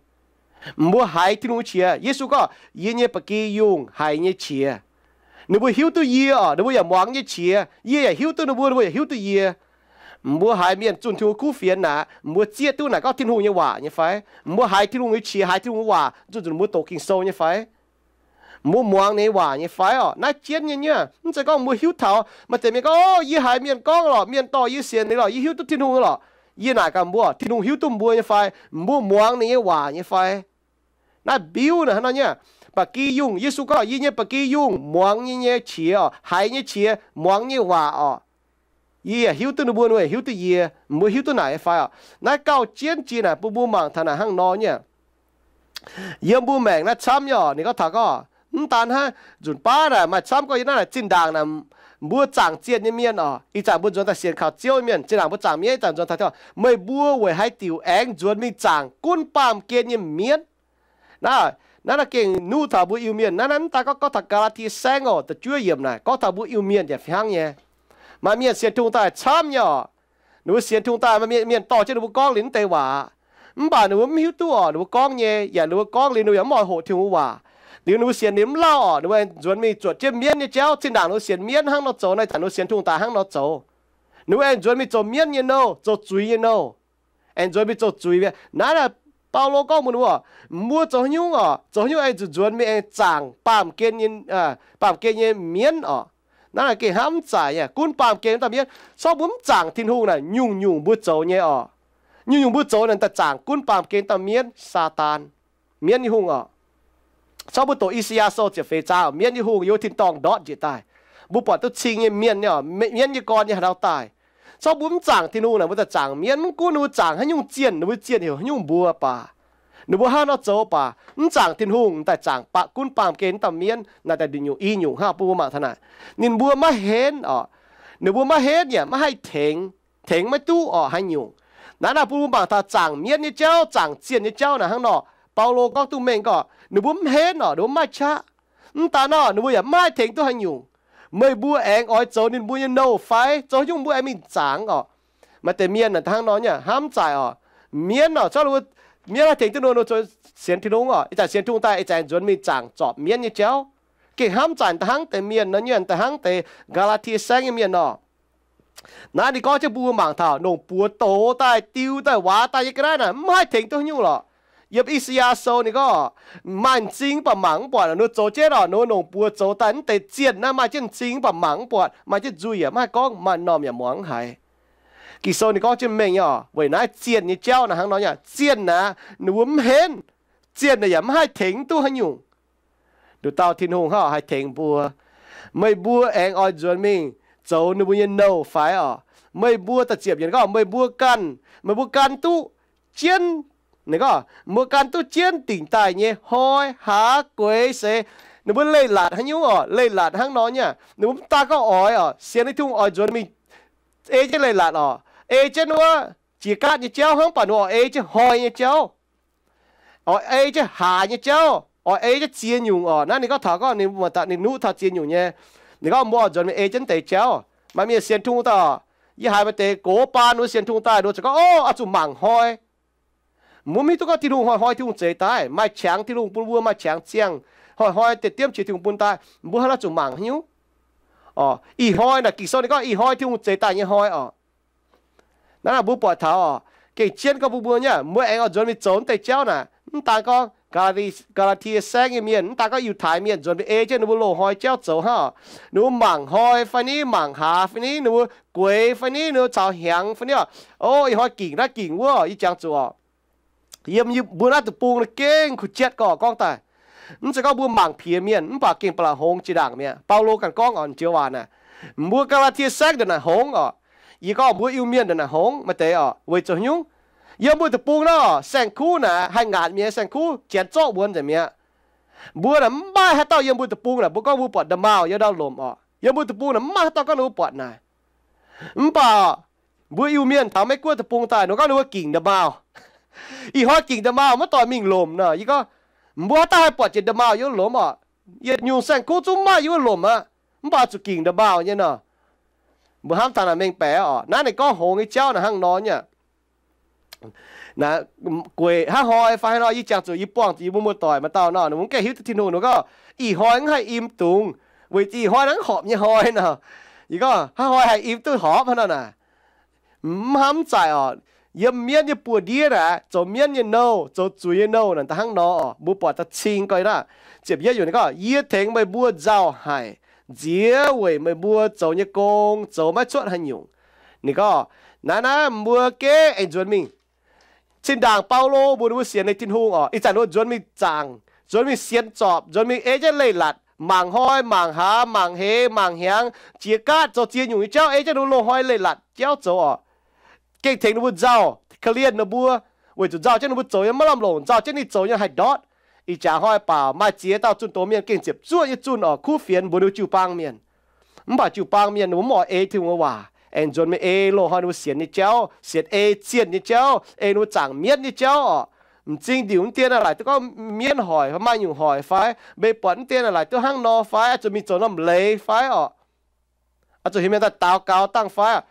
Mbuo haiz Tin-Hungh qiex. Yesu gorngv, yie nyei ba'gi yungh haiz nyei qiex. Ninh mbuo hiuv duqv yie oc, ninh mbuo yaac muangx nyei qiex. Yie yaac hiuv duqv ninh mbuo, ninh mbuo yaac hiuv duqv yie. Mbuo haiz mienh zunh Tin-Hungh kuv fienx naaic, mbuo zieqv duqv naaic gorngv Tin-Hungh nyei waac nyei fai? Mbuo haiz Tin-Hungh nyei qiex, haiz Tin-Hungh nyei waac, zunh zunh mbuo doqc Ging-Sou nyei fai? Mbuo muangx ninh nyei waac nyei fai oc? Naaiv jienv nyei nyei. Mv zeiz gorngv mbuo hiuv taux. Maaih deix mienh gorngv, o, yie haiz mienh gorngv lorqc, mienh dorh yie sienx ninh lorqc, yie hiuv duqv Tin-Hungh lorqc. Yie naaic gaax mbuo, Tin-Hungh hiuv duqv mbuo nyei fai? Mbuo muangx ninh nyei waac nyei fai? Naaiv mbiuv naaic hnangv nor nyei. Ba'gi yungh, Yesu gorngv, yie nyei ba'gi yungh muangx yie nyei qiex oc, haiz nyei qiex, muangx nyei waac oc. Yie yaac hiuv duqv ninh mbuo, ninh mbuo yaac hiuv duqv yie. Mbuo hiuv duqv naaic nyei fai oc? Naaiv gauh jienv jiex naaic bun mbuo mangc taux naaic hnangv nor nyei. Yiem mbuo maengc naaiv camv nyei oc, ninh gorngv taux gorngv, mv daan hnangv, nzunc baav naaic maaih camv gorngv yiem naaiv naaic zinh ndaangc naaic, mbuo zaangc zienh nyei mienh oc, ih zanc mbuo nzuonx daaih sienx kaux Ziouv nyei mienh, zinh ndaangc mbuo zaangc mienv, ih zanc nzuonx taux, meih mbuo weic haaix diuc aengx nzuonx mingh zaangc gunv baamh gen nyei mienv? Naaiv, naaiv, naaiv gengh nuqv taux mbuo Iu-Mienh. Naaiv, naaiv mv daan gorngv, gorngv taux Gaa^laa^tie Saengv oc, da'juov yiemc naaic gorngv taux mbuo Iu-Mienh yaac fih hnangv nyei. Maaih mienh sienx Tin-Hungh daaih camv nyei oc. Ninh mbuo sienx Tin-Hungh daaih, maaih mienh, mienh dorh jienv ninh mbuo gorngv liuz mv deix waac. Mv baac ninh mbuo mv hiuv duqv oc, ninh mbuo gorngv nyei, yaac ninh mbuo gorngv liuz ninh mbuo yaac mv oix hoqc Tin-Hungh waac. Liuz ninh mbuo sienx ninh mv lauh oc, ninh mbuo aengx nzuonx mingh zuotc jienv mienv nyei jauv. Zinh ndaangc ninh mbuo sienx mienv hnangv nor zoux, naaiv zanc ninh mbuo sienx Tin-Hungh daaih hnangv nor zoux. Ninh mbuo aengx nzuonx mingh zoux mienv nyei nouh, zoux zuiz nyei nouh. Aengx nzuonx mingh zoux zuiz mi'aqv. Naaiv, naaiv Baulo gorngv mbuox ninh mbuo, mbuo zoux haaix nyungc oc, zoux haaix nyungc aengx zuqc nzuonx mingh aengx zaangc baamh gen nyei, baamh gen nyei mienv oc. Naaiv gengh hnamv zaaic nyei, gunv baamh gen dauh mienv. Corc mbuo mv zaangc Tin-Hungh naaic, nyungc-nyungc mbuo zoux nyei oc. Nyungc-nyungc mbuo zoux naaic daaih zaangc gunv baamh gen dauh mienv, Saadaan, mienv nyei hungh oc. Corc mbuo doqc I^saa^yaa Sou ziepc feix zaang, mienv nyei hungh yiem wuov tin-dorngh ndortv njiec daaih. Mbuo buatc duqv cing nyei mienh nyei oc, mienv nyei gorn nyei haaix dauh daaih. Corc mbuo mv zaangc Tin-Hungh naaic, mbuo daaih zaangc mienv, mv gunv ninh mbuo zaangc haaix nyungc zienh, ninh mbuo zienh heuc haaix nyungc mbuox baac, ninh mbuo hnangv haaix nor zoux baac, mv zaangc Tin-Hungh daaih zaangc gunv baamh gen dauh mienv naaic daaih nyungc i nyungc hnangv bun mbuo mangc taux naaic. Ninh mbuo maiv henv oc. Ninh mbuo maiv henv yaac maiv haih tengx, tengx maiv duqv oc haaix nyungc. Naaiv naaic bun mbuo mangc taux zaangc mienv nyei jauv, zaangc zienh nyei jauv naaic hnangv nor. Baulo gorngv duqv mengh gorngv ninh mbuo mv henv oc, ninh mbuo mv maaih qaqv. Mv daan nor, ninh mbuo yaac mv haih tengx duqv haaix nyungc. Meih mbuo aengx oix zoux ninh mbuo nyei nouh fai? Zoux haaix nyungc mbuo aengx mingh zaangc oc? Maaih deix mienh naaic hnangv nor nyei, hnamv zaaic oc. Mienv oc, corc mbuo, mienv haih tengx duqv ninh mbuo sienx Tin-Hungh oc. Ih zanc sienx Tin-Hungh daaih, ih zanc nzuonx mingh zaangc zorpc mienv nyei jauv. Gengh hnamv zaaic da'hnangv deix mienh nor nyei, da'hnangv deix Gaa^laa^tie Saengv nyei mienh oc. Naaiv ninh gorngv jienv mbuo mangc taux longc buoz dox daaih, diu daaih, waac daaih nyei ga'naaiv naaic mv haih tengx duqv haaix nyungc lorqc. Yiem I^saa^yaa Sou ninh gorngv, maaih m'zing mv baac mangc mv buatc. Ninh mbuo zoux jienv oc, ninh mbuo longc buoz zoux daaih mv deix zienh naaiv, maaih jienv m'zing mv baac mangc mv buatc, maaih jienv nzuih yaac mv haih gorngv, maaih m'normh yaac muangx mv haiz. Ging-Sou ninh gorngv jienv mengh nyei oc, weic naaiv zienh nyei jauv naaic hnangv nor nyei. Zienh naaic ninh mbuo mv henv, zienh naaic yaac mv haih tengx duqv haaix nyungc. Nduqc dauh Tin-Hungh hnangv haih tengx mbuo. Meih mbuo aengx oix nzuonx mingh zoux ninh mbuo nyei nouh fai oc? Meih mbuo da'ziepc yiemc gorngv, meih mbuo ganh, meih mbuo gan duqv jienv, ninh gorngv, mbuo gan duqv jienv dingc daaih nyei hnoi, hlaax, gueix, seix. Ninh mbuo leiz-latc haaix nyungc oc? Leiz-latc hnangv nor nyei. Ninh mbuo mv daan gorngv oix oc, sienx Tin-Hungh oix nzuonx mingh ei jienv leiz-latc oc, ei jienv wuov jiex gaatv nyei jauv hnangv, mv baac ninh oix ei jienv hnoi nyei jauv, oix ei jienv hlaax nyei jauv, oix ei jienv ziex nyungc oc. Naaiv ninh gorngv taux gorngv ninh, ninh nuqv taux ziex nyungc nyei. Ninh gorngv mbuo oix nzuonx mingh ei jienv deix jauv. Maaih mienh sienx Tin-Hungh daaih, yie haiz maaih deix gox baan ninh mbuo sienx Tin-Hungh daaih, ninh mbuo ziouc gorngv, Ov, oix zuqc mangc hnoi. Mbuo mv hiuv duqv gorngv Tin-Hungh hnoi-hnoi Tin-Hungh zeix daaih, maaih qangx Tin-Hungh bun mbuo, maaih qangx ziangh, hnoi-hnoi deix diemv qiex Tin-Hungh bun daaih, mbuo hnangv naaiv zuqc mangc haaix nyungc? Oc, ih hnoi naaic Ging-Sou ninh gorngv ih hnoi Tin-Hungh zeix daaih nyei hnoi oc. Naaiv mbuo buatc taux oc, gengh jienv gorngv bun mbuo nyei, mbuo aengx oix nzuonx mingh zoux naaiv deix jauv naaic. Mv daan gorngv Gaa^laa^tie Saengv nyei mienh, mv daan gorngv Yiutai mienh nzuonx mingh ei jienv ninh mbuo loz-hnoi jauv zoux hnangv oc. Ninh mbuo mangc hnoi fai ni, mangc hlaax fai ni, ninh mbuo gueix fai ni, ninh mbuo caux hnyangx fai ni oc. Ov, ih hnoi gingc naaiv gingc wuov, yie jangx zuqc oc. Yiem mbuo naaiv deic-bung naaiv gengh kuh jatv gorqv gorngv daaih. Mv zeiz gorngv mbuo mangc piex mienh, mv baac gengh ba'laqc hngongx jiex ndaangc mi'aqv. Baulo ganh gorngv oc, jiex waac naaic, mbuo Gaa^laa^tie Saengv ndongc naaic hngongx oc. Yie gorngv mbuo Iu-Mienh ndongc naaic hngongx maaih deix oc. Weic zuqc nyungc, yiem mbuo deic-bung naaiv oc, saeng-kuv naaic haih ngaatc mienh, saeng-kuv janx zorqv wuonx nzengc mi'aqv. Mbuo naaic mv maaih haaix dauh yiem mbuo deic-bung naaic mbuo gorngv mbuo buatc nda'maauh yiem ndau lomc oc. Yiem mbuo deic-bung naaic mv maaih haaix dauh gorngv ninh mbuo buatc naaic. Mv baac mbuo Iu-Mienh taux Meiv-Guoqv deic-bung daaih, ninh gorngv ninh mbuo gingc nda'maauh. Ih hnoi gingc nda'maauh maiv doix mingh lomc nor. Yie gorngv, mbuo haaix dauh haih buatc jiex nda'maauh yiem wuov lomc oc? Yietc nyungc saeng-kuv zungv maaih yiem wuov lomc aqv, mv baac zuqc gingc nda'maauh nyei nor. Mbuo hnamv taux naaic mengh baeqc oc. Naaiv ninh gorngv hngongx nyei jauv naaic hnangv nor nyei. Gueic hnangv hnoi fai hnangv nor, yie jangx zuqc yie buangh zuqc yie mbuo muoz-doic maaih dauh nor, ninh mbuo mv gaengh hiuv duqv Tin-Hungh, ninh gorngv, ih hnoi mv haih im dungz, weic zuqc ih hnoi naaiv horpc nyei hnoi nor. Yie gorngv, hnangv hnoi haih im duqv horpc hnangv nor naaic. Mv hnamv mv zaaic oc. Yiem mienv nyei buoz-ndiev naaic, zoux mienv nyei nouh, zoux zuiz nyei nouh naaic, da'hnangv nor oc, mbuo buatc da'cing gorx aqv. Ziepc yietv yiemc ninh gorngv, yie tengx meih mbuo nzauh haic, nziex weic meih mbuo zoux nyei gong zoux maiv cuotv haaix nyungc. Ninh gorngv, naaiv naaiv mbuo gengh aengx nzuonx mingh. Zinh ndaangc Baulo mbuox ninh mbuo sienx nyei Tin-Hungh oc, ih zanc ninh mbuo nzuonx mingh zaangc, nzuonx mingh sienx zorpc, nzuonx mingh ei jienv leiz-latc, mangc hnoi, mangc hlaax, mangc hleix, mangc hnyangx, jiex gaatv, zoux ziex nyungc nyei jauv, ei jienv ninh mbuo loz-hnoi leiz-latc jauv zoux oc. Gengh tengx ninh mbuo nzauh, korv-lienh ninh mbuo, weic zuqc nzauh jienv ninh mbuo zoux nyei maiv lamh longc, nzauh jienv ninh zoux nyei haih ndortv. Ih jaax hnoi baac maaih ziex dauh zunh doz mienh gengh ziepc zuoqv nyei zunh oc, kuv fienx mbuox ninh mbuo jiu-baang mienh. Mv baac jiu-baang mienh ninh mbuo mv oix ei Tin-Hungh nyei waac, aengx nzuonx mingh ei loz-hnoi ninh mbuo sienx nyei jauv, sienx ei zienh nyei jauv, ei ninh mbuo zaangc mienv nyei jauv oc. M'zing ndiuc mv dien naaic laaic duqv gorngv mienv hoic fai maaih nyungc hoic fai, mbuo buatc mv dien naaic laaic duqv hnangv nor fai, oix zuqc mingh zoux norm leiz fai oc. Oix zuqc heuc mienh daaih daux gaux dangh fai,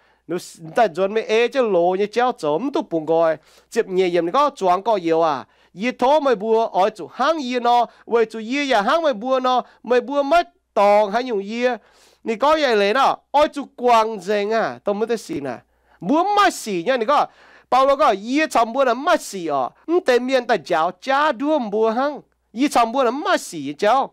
daaih nzuonx mingh ei jienv loz nyei jauv zoux, mv duqv bungx nqoi. Ziepc nyeic yiemc ninh gorngv, zuangx gorx-youz aac, yie tov meih mbuo oix zuqc hnangv yie nor, weic zuqc yie yaac hnangv meih mbuo nor. Meih mbuo maiv dorngc haaix nyungc yie. Ninh gorngv nyei eix leiz nor, oix zuqc guangc nzengc aqv, dongh mv deix sic naaic. Mbuo mv maaih sic nyei. Ninh gorngv, Baulo gorngv, yie caux mbuo naaic mv maaih sic oc. Mv deix mienh daaih njaaux jaav nduov mbuo hnangv. Yie caux mbuo naaic mv maaih sic nyei jauv.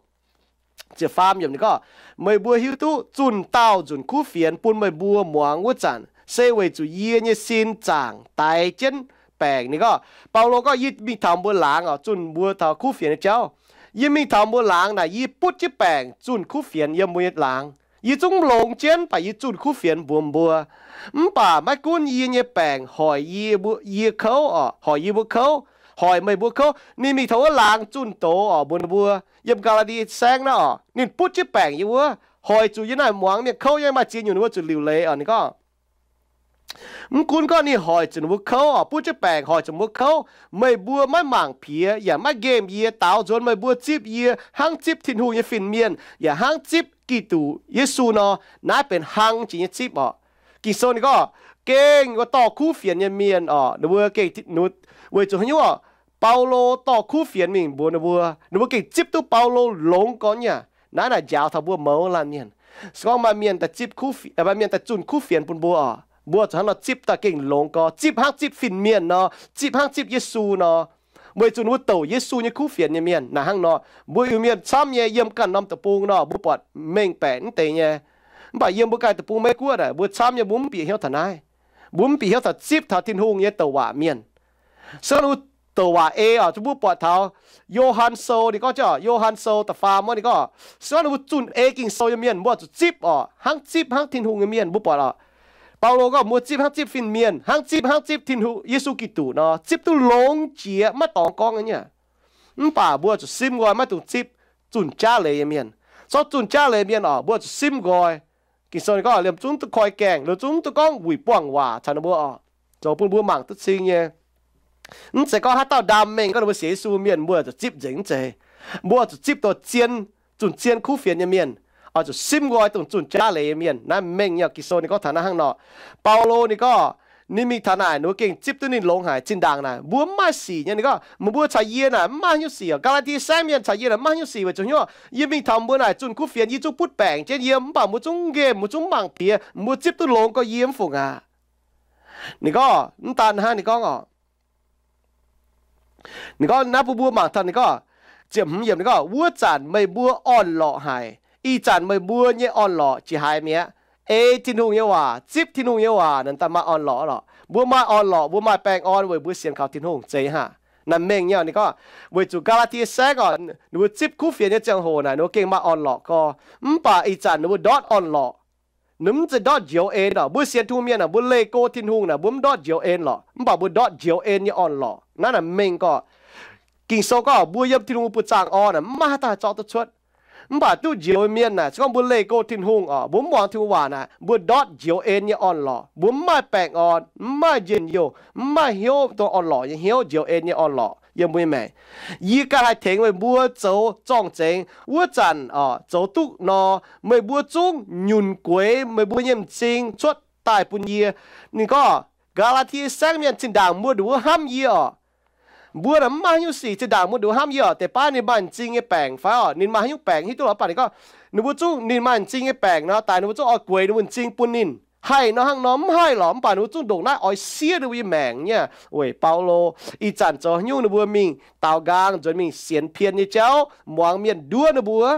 Ziepc faam yiemc ninh gorngv, meih mbuo hiuv duqv zunh dauh nzunc kuv fienx bun meih mbuo muangx wuov zanc, se weic zuqc yie nyei sin zaangc daix jienv baengc. Ninh gorngv, Baulo gorngv, yie mingh taux mbuo laangz oc, zunh mbuo taux kuv fienx nyei jauv. Yie mingh taux mbuo laangz naaic, yie butv jienv baengc zunh kuv fienx yiem mbuo nyei laangz. Yie zungv longx jienv baac yie zunh kuv fienx mbuox mbuo. Mv baac maiv gunv yie nyei baengc hoic yie, yie kouv oc, hoic yie mbuo kouv, hoic meih mbuo kouv, ninh mingh taux wuov laangz zunh doz oc, mbuox ninh mbuo yiem Gaa^laa^die Saengv naaiv oc, ninh butv jienv baengc yiem wuov, hoic zuqc yiem naaiv muangx mienh kouv nyei, maaih ziex nyungc ninh mbuo zuqc liuc leiz oc. Ninh gorngv, mv gunv gorngv ninh hoic zuqc ninh mbuo kouv oc, butv jienv baengc hoic zuqc mbuo kouv, meih mbuo maiv mangc piex yaac maiv nqemh yie, daaux nzuonx meih mbuo zipv yie hnangv zipv Tin-Hungh nyei fin-mienh yaac hnangv zipv Giduc Yesu nor. Naaiv benx hlang jiex nyei zipv oc. Ging-Sou ninh gorngv, gengh wuov dorh kuv fienx nyei mienh oc, ninh mbuo gengh, weic zuqc haaix nyungc oc? Baulo dorh kuv fienx mingh mbuox ninh mbuo, ninh mbuo gengh zipv duqv Baulo longx gorx nyei. Naaiv naaic njaaux taux mbuo mouz laanh mienh. Se gorngv maaih mienh daaih zipv kuv, maaih mienh daaih zunh kuv fienx bun mbuo oc, mbuo zuqc hnangv nor zipv daaih gengh longx gorx, zipv hnangv zipv fin-mienh nor, zipv hnangv zipv Yesu nor. weic zuqc ninh mbuo douc Yesu nyei kuv fienx nyei mienh. Naaic hnangv nor, mbuo Iu-Mienh camv nyei, yiem ganh norm deic-bung nor, mbuo buatc mengh baeqc mv deix nyei. Mv baac yiem mbuo ganh deic-bung Meiv-Guoqv naaic, mbuo camv nyei, mbuo mv bieqc hnyouv taux naaiv. Mbuo mv bieqc hnyouv taux zipv taux Tin-Hungh nyei douc waac mienh. Se gorngv ninh mbuo douc waac ei oc, mbuo buatc taux Yo^han Sou, ninh gorngv, Yo^han Sou da'faam wuov, ninh gorngv, se gorngv ninh mbuo zunh ei Ging-Sou nyei mienh, mbuo zuqc zipv oc, hnangv zipv hnangv Tin-Hungh nyei mienh. Mbuo buatc oc, Baulo gorngv mbuo zipv hnangv zipv fin-mienh, hnangv zipv hnangv zipv Tin-Hungh, Yesu Giduc nor, zipv duqv longx jiex, maiv dorngx gorngv nyei. Mv baac mbuo zuqc simv nqoi, maiv dungx zipv zunh jaav leiz nyei mienh. Zorqv zunh jaav leiz mienh oc, mbuo zuqc simv nqoi. Ging-Sou ninh gorngv, liemh zungv duqv koi gaengh, liemh zungv duqv gorngv wuic buangh waac caux ninh mbuo oc, zoux bun mbuo mangc duqv cing nyei. Mv zeiz gorngv haaix dauh ndaam mengh gorngv ninh mbuo sienx Yesu mienh mbuo zuqc zipv nzengc, mv zeiz. Mbuo zuqc zipv dongh zien, zunh zien kuv fienx nyei mienh, oix zuqc simv nqoi dongh zunh jaav leiz nyei mienh. Naaiv mengh nyei. Ging-Sou ninh gorngv taux naaiv hnangv nor. Baulo ninh gorngv, ninh mingh taux naaic, ninh mbuo gengh zipv duqv ninh longx haic. Zinh ndaangc naaic mbuo mv maaih sic nyei. Ninh gorngv, meih mbuo caux yie naaic mv maaih haaix nyungc sic oc. Gaa^laa^tie Saengv mienh caux yie naaic mv maaih haaix nyungc sic weic zuqc hnyouv yie mingh taux mbuo naaic zunh kuv fienx, yie zungv butv baengc jienv yie, mv baac mbuo zungv nqemh, mbuo zungv mv mangc piex, mbuo zipv duqv longx gorx, yie mv fungc aqv. Ninh gorngv mv daan hnangv, ninh gorngv oc, ninh gorngv naaiv bun mbuo mangc taux, ninh gorngv, ziepc hmz yiemc, ninh gorngv, wuov zanc meih mbuo orn-lorqc haic. Ih zanc meih mbuo nyei orn-lorqc jiex haaix mi'aqv? Ei Tin-Hungh nyei waac, zipv Tin-Hungh nyei waac naaic daaih maaih orn-lorqc lorqc. Mbuo maaih orn-lorqc, mbuo maaih baengh orn weic mbuo sienx kaux Tin-Hungh zeiz hnangv. Naaic mengh nyei. Ninh gorngv, weic zuqc Gaa^laa^tie Saengv oc, ninh mbuo zipv kuv fienx nyei ziangh hoc naaic ninh mbuo gengh maaih orn-lorqc gorx. Mv baac ih zanc ninh mbuo ndortv orn-lorqc. Ninh mv zeiz ndortv njoux en oc. Mbuo sienx Tin-Hungh mienh naaic, mbuo leih go Tin-Hungh naaic, mbuo mv ndortv njoux en lorqc, mv baac mbuo ndortv njoux en nyei orn-lorqc. Naaiv naaic mengh gorx. Ging-Sou gorngv mbuo yiem Tin-Hungh buoz-zaangv orn naaic, mv maaih haaix dauh haih zorqv duqv cuotv. Mv baac duqv njoux mienh naaic, se gorngv mbuo leih go Tin-Hungh oc, mbuo mv muangx Tin-Hungh waac naaic, mbuo ndortv njoux en nyei orn-lorqc. Mbuo mv maaih baengh orn, mv maaih njien-youh, mv maaih hnyouv dongh orn-lorqc nyei hnyouv, njoux en nyei orn-lorqc yiem mbuo nyei maengc. Yie ganh haih tengx meih mbuo zoux zorng-zengx. Wuov zanc oc, zoux duqv nor, meih mbuo zungv nyunc gueix meih mbuo nyei m'zing cuotv daaih bun yie. Ninh gorngv, Gaa^laa^tie Saengv mienh, zinh ndaangc mbuo nduqc wuov hnamv yie oc, mbuo naaic mv maaih haaix nyungc sic. Zinh ndaangc mbuo nduqc wuov hnamv yie oc, deix baav ninh maaih m'zing nyei baengc fai oc, ninh maaih haaix nyungc baengc hiuv duqv lorqc. Mv baac ninh gorngv, ninh mbuo zungv, ninh maaih m'zing nyei baengc nor, daaih ninh mbuo zungv oix gueix ninh mbuo m'zing bun ninh. Haih nor hnangv nor mv haih lorqc. Mv baac ninh mbuo zungv ndongc naaiv oix siev ninh mbuo nyei maengc nyei. Weic Baulo ih zanc zoux haaix nyungc ninh mbuo mingh daaux nqaang nzuonx mingh sienx pien nyei jauv, muangx mienh nduov ninh mbuo.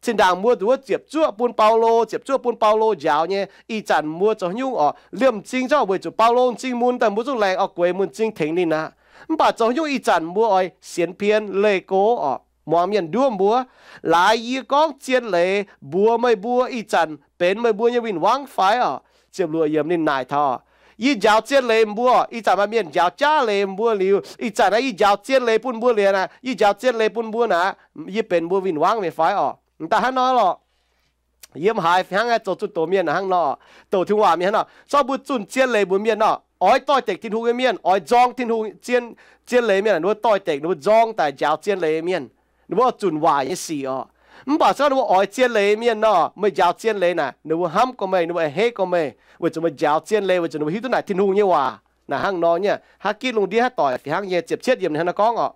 Zinh ndaangc mbuo nduqc wuov ziepc zuoqv bun Baulo, ziepc zuoqv bun Baulo njaaux nyei. Ih zanc mbuo zoux haaix nyungc oc, liemh m'zing zorqv weic zuqc Baulo m'zing mun daaih mbuo zungv laengz oix gueix mun m'zing tengx ninh aqv. Mv baac zoux haaix nyungc ih zanc mbuo oix sienx pien leih go oc, muangx mienh nduov mbuo. Laaix yie gorngv zien leiz mbuox meih mbuo ih zanc benx meih mbuo nyei win-wangv fai oc? Ziepc luoqc yiemc ninh naaic taux, yie njaaux zien leiz mbuo, ih zanc maaih mienh njaaux jaav leiz mbuo liuz, ih zanc naaiv yie njaaux zien leiz bun mbuo liuz naaic, yie njaaux zien leiz bun mbuo naaic, yie benx mbuo win-wangv mienh fai oc? Daaih hnangv nor lorqc. Yiem haaix fih hnangv zoux zunh doz mienh hnangv nor, douc Tin-Hungh waac mienh hnangv nor, zorqv mbuo zunh zien leiz mbuox mienh nor, oix doix-dekc Tin-Hungh nyei mienh, oix nzorng Tin-Hungh zien, zien leiz mienh, ninh mbuo doix-dekc, ninh mbuo nzorng daaih njaaux zien leiz mienh. Ninh mbuo zunh waaic nyei sic oc. Mv baac se gorngv ninh mbuo oix zien leiz mienh nor, meih njaaux zien leiz naaic, ninh mbuo hnamv gorx meih, ninh mbuo a'hneiv gorx meih, weic zuqc meih njaaux zien leiz, weic zuqc ninh mbuo hiuv duqv naaic Tin-Hungh nyei waac. Naaic hnangv nor nyei. Haaix gitv lungh ndiev haaix doic fih hnangv nyei. Ziepc cietv yiemc ninh hnangv naaiv gorngv oc,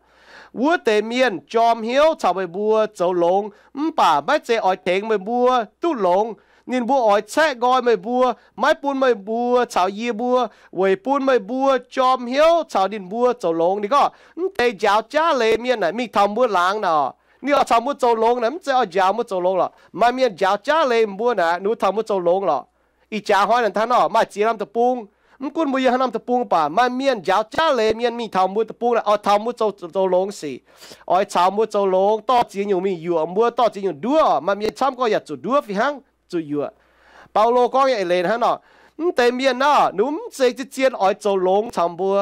wuov deix mienh jorm hnyouv caux meih mbuo zoux longx, mv baac maiv zeiz oix tengx meih mbuo duqv longx. Ninh mbuo oix caeqv nqoi meih mbuo, maiv bun meih mbuo caux yie mbuo, weic bun meih mbuo jorm hnyouv caux ninh mbuo zoux longx. Ninh gorngv, mv deix njaaux jaav leiz mienh naaic mingh taux mbuo laangz naaic oc, ninh oix caux mbuo zoux longx naaic, mv zeiz oix njaaux mbuo zoux longx lorqc. Maaih mienh njaaux jaav leiz mbuo naaic, ninh mbuo taux mbuo zoux longx lorqc. Ih jaax hnoi naaic hnangv nor, maaih ziex norm deic-bung. Mv gunv mbuo yiem haaix norm deic-bung baac, maaih mienh njaaux jaav leiz mienh mingh taux mbuo deic-bung naaic, oix taux mbuo zoux, zoux longx sic, oix caux mbuo zoux longx, dorh ziex nyungc mingh yuoqc mbuo, dorh ziex nyungc nduov. Maaih mienh camv gorngv yaac zuqc nduov fih hnangv, zuqc yuoqc. Baulo gorngv nyei eix leiz hnangv nor, mv deix mienh nor, ninh mbuo mv zeiz zien-zien oix zoux longx caux mbuo.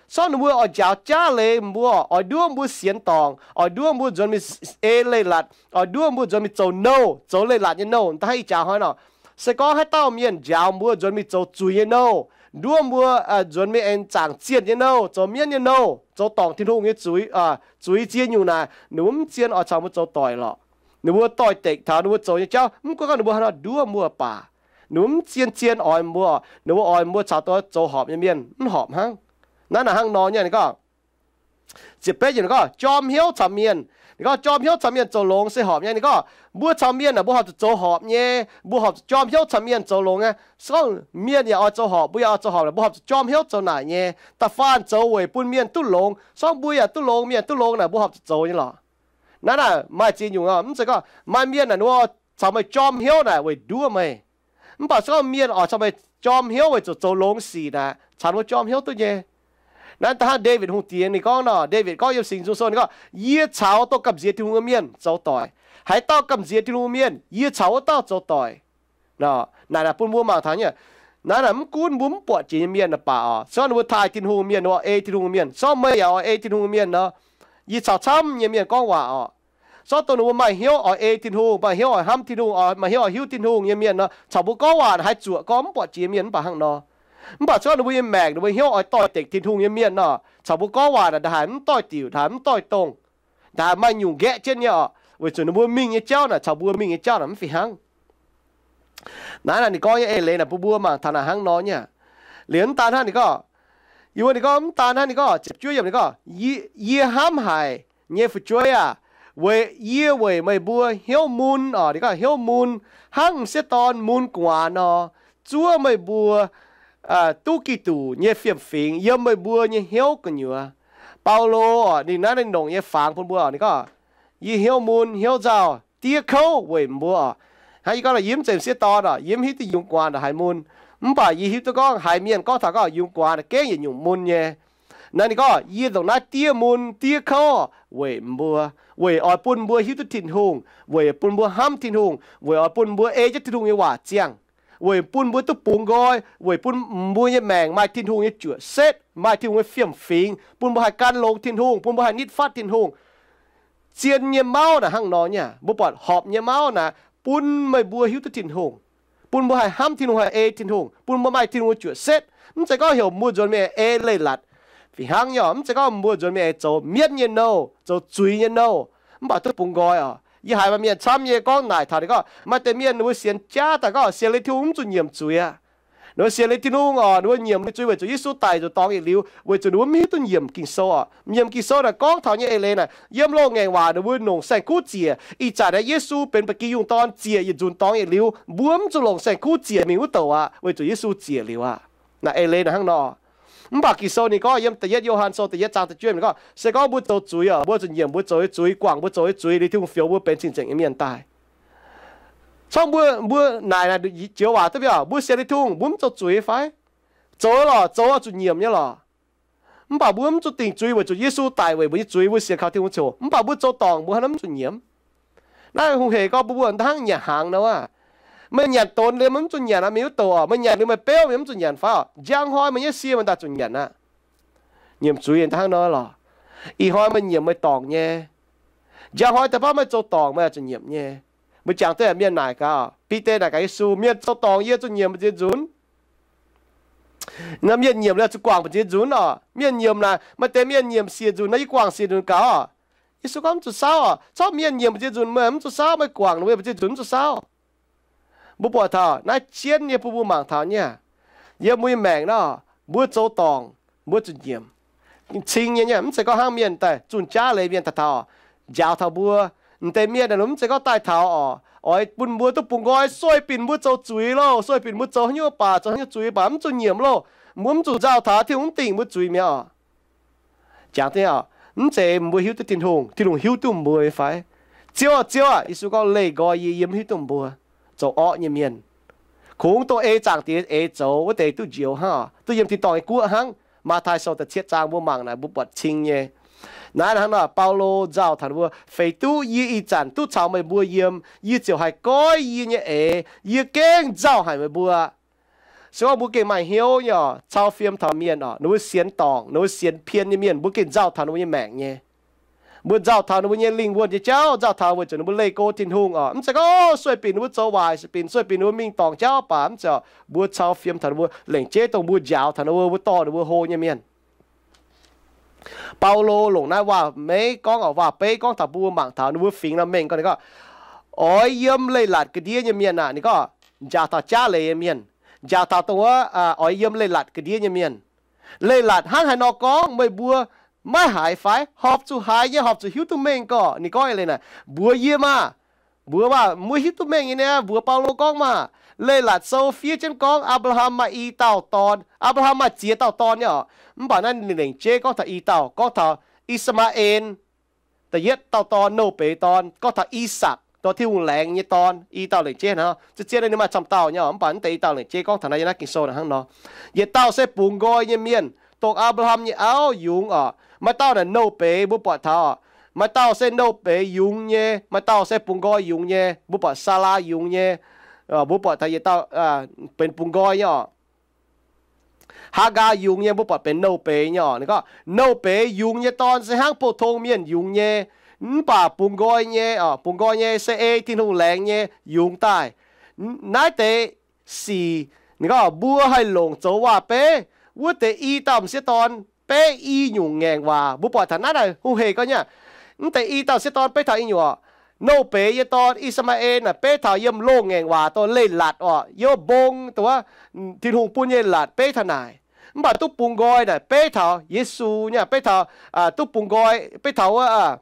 Sortv ninh mbuo oix njaaux jaav leiz mbuo, oix nduov mbuo sienx dorngc, oix nduov mbuo nzuonx mingh ei leiz-latc, oix nduov mbuo nzuonx mingh zoux nouh, zoux leiz-latc nyei nouh. Da'hnangv ih jaax hnoi nor, se gorngv haaix dauh mienh njaaux mbuo nzuonx mingh zoux zuiz nyei nouh, nduov mbuo nzuonx mingh aengx zaangc zienh nyei nouh, zoux mienv nyei nouh, zoux dorngc Tin-Hungh nyei zuiz, zuiz ziex nyungc naaic, ninh mbuo mv zien oix caux mbuo zoux doic lorqc. Ninh mbuo doix-dekc taux ninh mbuo zoux nyei jauv, mv gunv gorngv ninh mbuo haaix nor nduov mbuo baac, ninh mbuo mv zien-zien oix mbuo. Ninh mbuo oix mbuo caux dongh zoux horpc nyei mienh mv horpc hnangv. Naaiv naaic hnangv nor nyei, ninh gorngv, ziepc betv yiemc gorngv, jorm hnyouv caux mienh, Ninh gorngv jorm hnyouv caux mienh zoux longx se horpc nyei. Ninh gorngv mbuo caux mienh naaic mbuo horpc zuqc zoux horpc nyei, mbuo horpc zuqc jorm hnyouv caux mienh zoux longx nyei. Se gorngv mienh yaac oix zoux horpc, mbuo yaac oix zoux horpc, mbuo horpc zuqc jorm hnyouv zoux naaic nyei. Da'faanh zoux weic bun mienh duqv longx. Se gorngv mbuo yaac duqv longx, mienh duqv longx naaic, mbuo horpc zuqc zoux nyei lorqc. Naaiv naaic maaih ziex nyungc, mv zeiz gorngv maaih mienh naaic ninh mbuo caux meih jorm hnyouv naaic weic nduov meih. Mv baac se gorngv mienh oix caux meih jorm hnyouv weic zuqc zoux longx sic naaic, caux ninh mbuo jorm hnyouv duqv nyei. Naaiv da'hnangv Ndaawitv Hungh Diex ninh gorngv nor, Ndaawitv gorngv yiem Singx Nzung Sou ninh gorngv, yie caux dongh gamh nziex Tin-Hungh nyei mienh zoux doic. Haaix dauh gamh nziex Tin-Hungh nyei mienh, yie caux wuov dauh zoux doic. Naaiv naaic bun mbuo mangc taux nyei, naaiv naaic mv gunv mbuo mv buatc jiex nyei mienh naaic baac oc, se gorngv ninh mbuo taaih Tin-Hungh mienh, ninh mbuo ei Tin-Hungh mienh, se gorngv meih yaac oix ei Tin-Hungh mienh nor, yie caux camv nyei mienh gorngv waac oc. Se gorngv dongh ninh mbuo maaih hnyouv oix ei Tin-Hungh, maaih hnyouv oix hnamv Tin-Hungh, oix maaih hnyouv oix hiuv Tin-Hungh nyei mienh nor, caux mbuo gorngv waac naaic haih zuoqc gorngv mv buatc jiex mienh mv baac hnangv nor. Mv baac se gorngv ninh mbuo nyei maengc, ninh mbuo hnyouv oix doix-dekc Tin-Hungh nyei mienh nor, caux mbuo gorngv waac naaic ndaaih haaix mv doix-diuc, ndaaih haaix mv doix-dongh, ndaaih haaix maaih nyungc nqaeqv jienv nyei oc, weic zuqc ninh mbuo mingh nyei jauv naaic caux mbuo mingh nyei jauv naaic mv fih hnangv. Naaiv naaic ninh gorngv nyei eix leiz naaic bun mbuo mangc taux naaic hnangv nor nyei. Liuz mv daan hnangv ninh gorngv, yie mbuo ninh gorngv mv daan hnangv ninh gorngv ziepc juov yiemc ninh gorngv, yie hnamv haic nyei fu'jueiv aah, weic yie weic meih mbuo hnyouv mun oc, ninh gorngv hnyouv mun hnangv m'sieqv dorn mun gu'nguaaz nor, zuov meih mbuo duqv Giduc nyei fiem-fingx yiem meih mbuo nyei hnyouv gu'nyuoz. Baulo oc, ninh naaiv ninh longc nyei fangx bun mbuo oc, ninh gorngv, yie hnyouv mun hnyouv nzauh diev kouv weic mbuo oc. Hnangv yie gorngv nor, yie mv zeiz m'sieqv dorn oc, yie mv hiuv duqv yungz gu'nguaaz naaic haaix mun. Mv baac yie hiuv duqv gorngv haaix mienh gorngv taux gorngv yungz gu'nguaaz naaic gengh yietc nyungc mun nyei. Naaiv ninh gorngv, yie ndongc naaiv diev mun diev kouv weic mbuo, weic oix bun mbuo hiuv duqv Tin-Hungh, weic bun mbuo hnamv Tin-Hungh, weic oix bun mbuo ei jienv Tin-Hungh nyei waac ziangh, weic bun mbuo duqv bungx nqoi, weic bun mbuo nyei maengc maaih Tin-Hungh nyei juoqc setv, maaih Tin-Hungh nyei fiem-fingx, bun mbuo haih gan longx Tin-Hungh, bun mbuo haih nitv fatv Tin-Hungh. Zien nyei mauv naaic hnangv nor nyei. Mbuo buatc horpc nyei mauv naaic bun meih mbuo hiuv duqv Tin-Hungh, bun mbuo haih hnamv Tin-Hungh, haih ei Tin-Hungh, bun mbuo maaih Tin-Hungh nyei juoqc setv. Mv zeiz gorngv heuc mbuo nzuonx mingh ei leiz-latc fih hnangv nyei oc. Mv zeiz gorngv mbuo nzuonx mingh ei zoux mienv nyei nouh, zoux zuiz nyei nouh, mv baac duqv bungx nqoi oc. Yie haiz maaih mienh camv nyei gorngv naaic taux ninh gorngv maaih deix mienh ninh mbuo sienx jaav daaih gorngv sienx liuz Tin-Hungh mv zuqc nyiemc zuiz aqv. Ninh mbuo sienx liuz Tin-Hungh oc, ninh mbuo nyiemc liuz zuiz weic zuqc Yesu daic nzuonx dorngx yietc liuz, weic zuqc ninh mbuo mv hiuv duqv nyiemc Ging-Sou oc. Nyiemc Ging-Sou naaic gorngv taux nyei eix leiz naaic, yiem loz ngaengc waac ninh mbuo longc saeng-kuv ziec. Ih zanc naaiv Yesu benx ba'gi yungh dorn ziec yietc nzunc dorngx yietc liuz, mbuo mv zuqc longc saeng-kuv ziec mingh wuov douc aqv, weic zuqc Yesu ziec liuz aqv. Naaic eix leiz naaic hnangv nor. Mv baac Ging-Sou ninh gorngv yiem da'yietv Yo^han Sou da'yietv zaang da'juov ninh gorngv, se gorngv mbuo zoux zuiz oc, mbuo zuqc nyiemc mbuo zoux nyei zuiz, guangc mbuo zoux nyei zuiz liuz Tin-Hungh fioux mbuo benx cing-nzengc nyei mienh daaih. Congv mbuo, mbuo naaic joux waac duqv mbuo sienx liuz Tin-Hungh mbuo mv zoux zuiz fai? Zoux lorqc, zoux zuqc nyiemc nyei lorqc. Mv baac mbuo mv zuqc dingc zuiz weic zuqc Yesu daic weic mbuo nyei zuiz, mbuo sienx kaux Tin-Hungh coc. Mv baac mbuo zoux dorngc mbuo hnangv mv zuqc nyiemc. Naaiv hungh hec gorngv mbuo mbuo hnangv nyanc hnaangx nor aqv. Meih nyanc donx liuz meih mv zuqc nyanc aqv, mingh wuov douc oc. Meih nyanc liuz meih beuv meih mv zuqc nyanc fai oc? Njang hnoi meih nyei sie meih daaih zuqc nyanc aqv. Nyiemc zuiz hnangv nor lorqc. Ih hnoi meih nyiemc meih dorngc nyei. Njang hnoi daaih baav meih zoux dorngc meih zuqc nyiemc nyei. Mbuo jangx duqv mienh naaic gaax, Bide naaic gaax Yesu, mienh zoux dorngc yie zuqc nyiemc mbu'ziex nzunc. Mienh nyiemc liuz zuqc guangc mbu'ziex nzunc oc. Mienh nyiemc naaic, maaih deix mienh nyiemc siec nzunc nor yie guangc siec nzunc gaax oc. Yesu gorngv mv zuqc saauv oc. Cov mienh nyiemc mbu'ziex nzunc meih mv zuqc saauv, meih guangc ninh mbuo mbu'ziex nzunc mv zuqc saauv. Mbuo buatc taux naaiv jienv nyei bun mbuo mangc taux nyei, yiem mbuo nyei maengc nor, mbuo zoux dorngc mbuo zuqc nyiemc. Cing nyei nyei, mv zeiz gorngv hnangv mienh daaih zunh jaav leiz mienh daaih taux njaaux taux mbuo. M'deix mienh naaic mv zeiz gorngv daaih taux oc, oix bun mbuo duqv bungx nqoi, sueih binc mbuo zoux zuiz loh, sueih binc mbuo zoux haaix nyungc baac, zoux haaix nyungc zuiz baac mv zuqc nyiemc loh. Mbuo mv zuqc nzauh taux Tin-Hungh mv dingc mbuo zuiz mi'aqv oc. Jangx deix oc, mv zeiz mbuo hiuv duqv Tin-Hungh, Tin-Hungh hiuv duqv mbuo fai? Ziouv aah, Ziouv aah, Yesu gorngv, leih nqoi yie, yie mv hiuv duqv mbuo zoux orqv nyei mienh. Kungx dongh ei Zaangc Diex eix zoux wuov deix duqv njoux hnangv, duqv yiem tin-dorngh nyei guoqv hnangv. Matv^tai Sou da'cietv zaang mbuo mangc naaic mbuo buatc cing nyei. Naaiv hnangv nor Baulo nzauh taux mbuo, feix duqv yie ih zanc duqv caux meih mbuo yiem, yie ziouc haih goiv yie nyei eix. Yie gengh nzauh haic meih mbuo. Se gorngv mbuo gengh maaih hnyouv nyei oc, cau fiem taux mienh oc, ninh mbuo sienx dorngc, ninh mbuo sienx pien nyei mienh, mbuo gengh nzauh taux ninh mbuo nyei maengc nyei. Mbuo nzauh taux ninh mbuo nyei lingh wuonh nyei jauv, nzauh taux weic zuqc ninh mbuo leih go Tin-Hungh oc. Mv zeiz gorngv sueih binc ninh mbuo zoux waaic, sueih binc, sueih binc ninh mbuo mingh dorngc jauv baac mv zeiz oc. Mbuo cau fiem taux ninh mbuo, lengc jeiv dongh mbuo njaaux taux ninh mbuo, mbuo dorh ninh mbuo hlo nyei mienh. Baulo longc naaiv waac-meiv gorngv oc, waac-beiv gorngv taux bun mbuo mangc taux ninh mbuo fingx nor mengh gorngv, ninh gorngv, oix yiem leiz-latc ga'ndiev nyei mienh aah, ninh gorngv, njaaux taux jaav leiz nyei mienh, njaaux taux dongh wuov oix yiem leiz-latc ga'ndiev nyei mienh. Leiz-latc hnangv haaix nor gorngv meih mbuo maiv haiz fai? Horpc zuqc haiz nyei, horpc zuqc hiuv duqv mengh gorqv. Ninh gorngv eix leiz naaic, mbuox yie maah! Mbuox maah! Mbuo hiuv duqv mengh nyei niaa, mbuox Baulo gorngv maah! Leiz-latc sou fiev jienv gorngv Apc^laa^ham maaih i dauh dorn, Apc^laa^ham maaih ziex dauh dorn nyei orqc. Mv baac naaiv ninh lengc jeiv gorngv taux i dauh, gorngv taux I^saa^maa^en, da'yietv dauh dorn, nouh beiz dorn, gorngv taux I^sakc, dongh Tin-Hungh laengz nyei dorn, i dauh lengc jeiv hnangv. Zien-zien ninh maaih camv dauh nyei orqc, mv baac mv deix i dauh lengc jeiv gorngv taux naaiv yiem naaiv Ging-Sou naaic hnangv nor. Yietc dauh se bungx nqoi nyei mienh, dongh Apc^laa^ham nyei auv yungz orqc. Maaih dauh naaic nouh beiz mbuo buatc taux orqc. Maaih dauh se nouh beiz yungz nyei, maaih dauh se bungx nqoi yungz nyei, mbuo buatc Saalaa yungz nyei, mbuo buatc taux yietc dauh benx bungx nqoi nyei orqc. Haagaa yungz nyei, mbuo buatc benx nouh beiz nyei orqc. Ninh gorngv nouh beiz yungz nyei dorn se hnangv pou-tong mienh yungz nyei, mv baac bungx nqoi nyei, bungx nqoi nyei se ei Tin-Hungh laengz nyei yungz daaih. Naaiv deix sic, ninh gorngv mbuo haih longc zoux waac-beiv, wuov deix i dauh m'sieqv dorn beiv i nyungc ngaengc waac. Mbuo buatc taux naaiv naaic hungh heic gorngv nyei aqv. Mv deix i dauh m'sieqv dorn beiv taux i nyungc orqc. Nouh beiz nyei dorn, I^saa^maa^en naaic, beiv taux yiem loz-ngaengc waac, dongh leiz-latc orqc, yiem mbong, dongh wuov Tin-Hungh bun nyei latc beiv taux naaic. Mv baac duqv bungx nqoi naaic beiv taux Yesu nyei, beiv taux, duqv bungx nqoi beiv taux wuov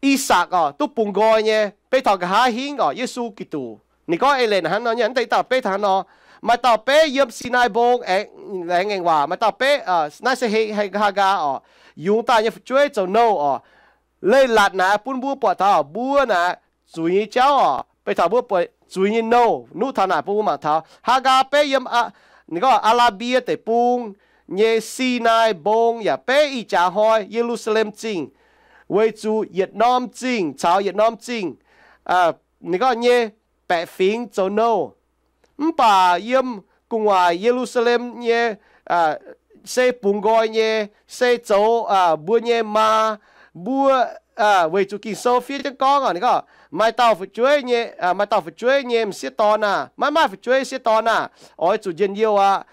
I^sakc orqc, duqv bungx nqoi nyei, beiv taux nqa'haav hingv orqc, Yesu Giduc. Ninh gorngv eix leiz naaic hnangv nor nyei, mv deix i dauh beiv taux hnangv nor. Maaih dauh beiv yiem Sinai Mbong, laengz ngaengc waac. Maaih dauh beiv, naaiv se Haagaa orqc, yungz daaih nyei fu'jueiv zoux nouh orqc. Leiz-latc naaic bun mbuo buatc taux mbuo naaic zuiz nyei jauv orqc, beiv taux mbuo buatc zuiz nyei nouh. Nuqv taux naaic bun mbuo mangc taux Haagaa beiv yiem, ninh gorngv Aa^laa^mbie Deic-Bung nyei Sinai Mbong yaac beiv ih jaax hnoi Ye^lu^saa^lem Zingh, weic zuqc yietc norm zingh caux yietc norm zingh, ninh gorngv nyei baeqc fingx zoux nouh. Mv baac yiem gu'nguaaic Ye^lu^saa^lem nyei se bungx nqoi nyei, se zoux mbuo nyei maa. Mbuo, weic zuqc Ging-Sou fiev jienv gorngv orqc, ninh gorngv maaih dauh fu'jueiv nyei, maaih dauh fu'jueiv nyei m'sieqv dorn aah, maiv maaih fu'jueiv sieqv dorn aah, oix zuqc njien-youh aqv.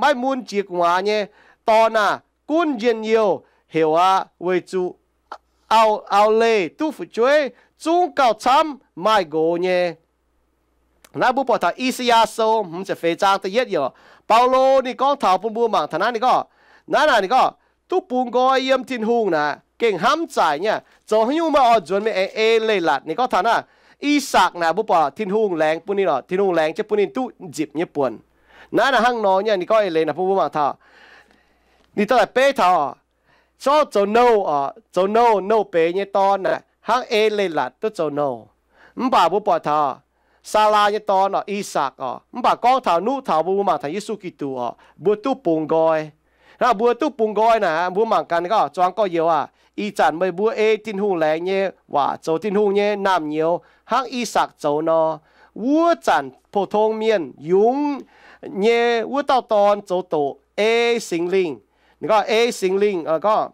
Maiv mun jiex gu'nguaaz nyei dorn aah, gunv njien-youh heuc aqv, weic zuqc auv-leih duqv fu'jueiv zungv gauh camv maaih nqox nyei. Naaiv mbuo buatc taux I^saa^yaa Sou hmz ziepc feix zaang da'yietv yiemc, Baulo ninh gorngv taux bun mbuo mangc taux naaiv, ninh gorngv, naaiv naaic ninh gorngv duqv bungx nqoi yiem Tin-Hungh naaic gengh hnamv zaaic nyei aqv. Zoux haaix nyungc maaih oix nzuonx mingh aengx ei leiz-latc. Ninh gorngv taux naaiv, I^sakc naaic mbuo buatc Tin-Hungh laengz bun ninh orqc, Tin-Hungh laengz jienv bun ninh duqv nzipc nyei buonc. Naaiv naaic hnangv nor nyei, ninh gorngv eix leiz naaic bun mbuo mangc taux ninh dorh daaih beiv taux zorqv zoux nouh orqc, zoux nouh, nouh beiz nyei dorn naaic hnangv ei leiz-latc duqv zoux nouh. Mv baac mbuo buatc taux Saalaa nyei dorn orqc, I^sakc orqc. Mv baac gorngv taux nuqv taux mbuo mangc taux Yesu Giduc orqc, mbuo duqv bungx nqoi. Hnangv mbuo duqv bungx nqoi naaic, mbuo mangc gaax ninh gorngv, zuangx gorx-youz aah, ih zanc meih mbuo ei Tin-Hungh laengz nyei waac zoux Tin-Hungh nyei naamh nyouz hnangv I^sakc zoux nor, wuov zanc pou-tong mienh yungz nyei wuov dauh dorn zoux doqc ei Singx Lingh. Ninh gorngv ei Singx Lingh, gorngv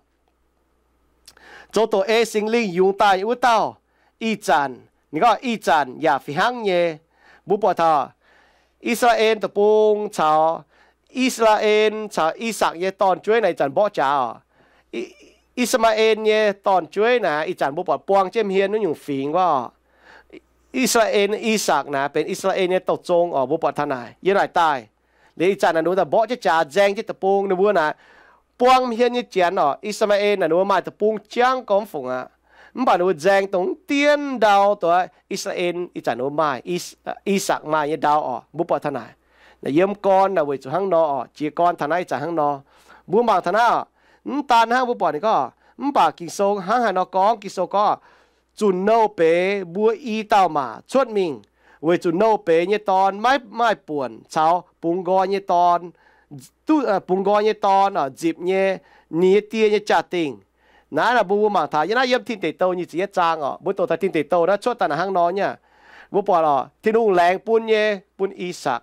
zoux doqc ei Singx Lingh yungz daaih wuov dauh, ih zanc, ninh gorngv ih zanc yaac fih hnangv nyei. Mbuo buatc taux I^saa^laa^en Deic-Bung caux I^saa^laa^en caux I^sakc nyei dorn-jueiv naaic ih zanc mborqv jaax orqc. I^saa^laa^en nyei dorn-jueiv naaic ih zanc mbuo buatc buang jienv hmien wuov nyungc fingx wuov orqc. I^saa^laa^en, I^sakc naaic benx I^saa^laa^en nyei douh zong orqc. Mbuo buatc taux naaic yiem naaic daaih, liuz ih zanc naaic ninh mbuo daaih mborqv jienv jaax nzaeng jienv deic-bung. Ninh mbuo naaic buang hmien nyei janx orqc, I^saa^laa^en naaic ninh mbuo maaih deic-bung jangv gormx fungc aqv. Mv baac ninh mbuo nzaeng dongh mv dien ndau, dongh I^saa^laa^en ih zanc ninh mbuo maaih, I^sakc maaih nyei ndau orqc. Mbuo buatc taux naaic, naaic yiem gorn naaic weic zuqc hnangv nor orqc, jiez gorn taux naaiv ih zanc hnangv nor. Mbuo mangc taux naaiv orqc, mv daan hnangv mbuo buatc ninh gorngv, mv baac Ging-Sou hnangv haaix nor gorngv, Ging-Sou gorngv, zunc nouh beiz mbuo i dauh maac cuotv mingh, weic zuqc nouh beiz nyei dorn maiv maaih buonc caux bungx nqoi nyei dorn, duqv, bungx nqoi nyei dorn orqc, nzipc nyei ninh nyei die nyei jaa-dingh. Naaiv naaic mbuo mbuo mangc taux yiem naaiv yiem Tin Deic Douh nyic ziepc yietv zaang orqc, mbuo doqc taux Tin Deic Douh naaiv cuotv daaih naaic hnangv nor nyei. Mbuo buatc orqc, Tin-Hungh laengz bun nyei bun I^sakc,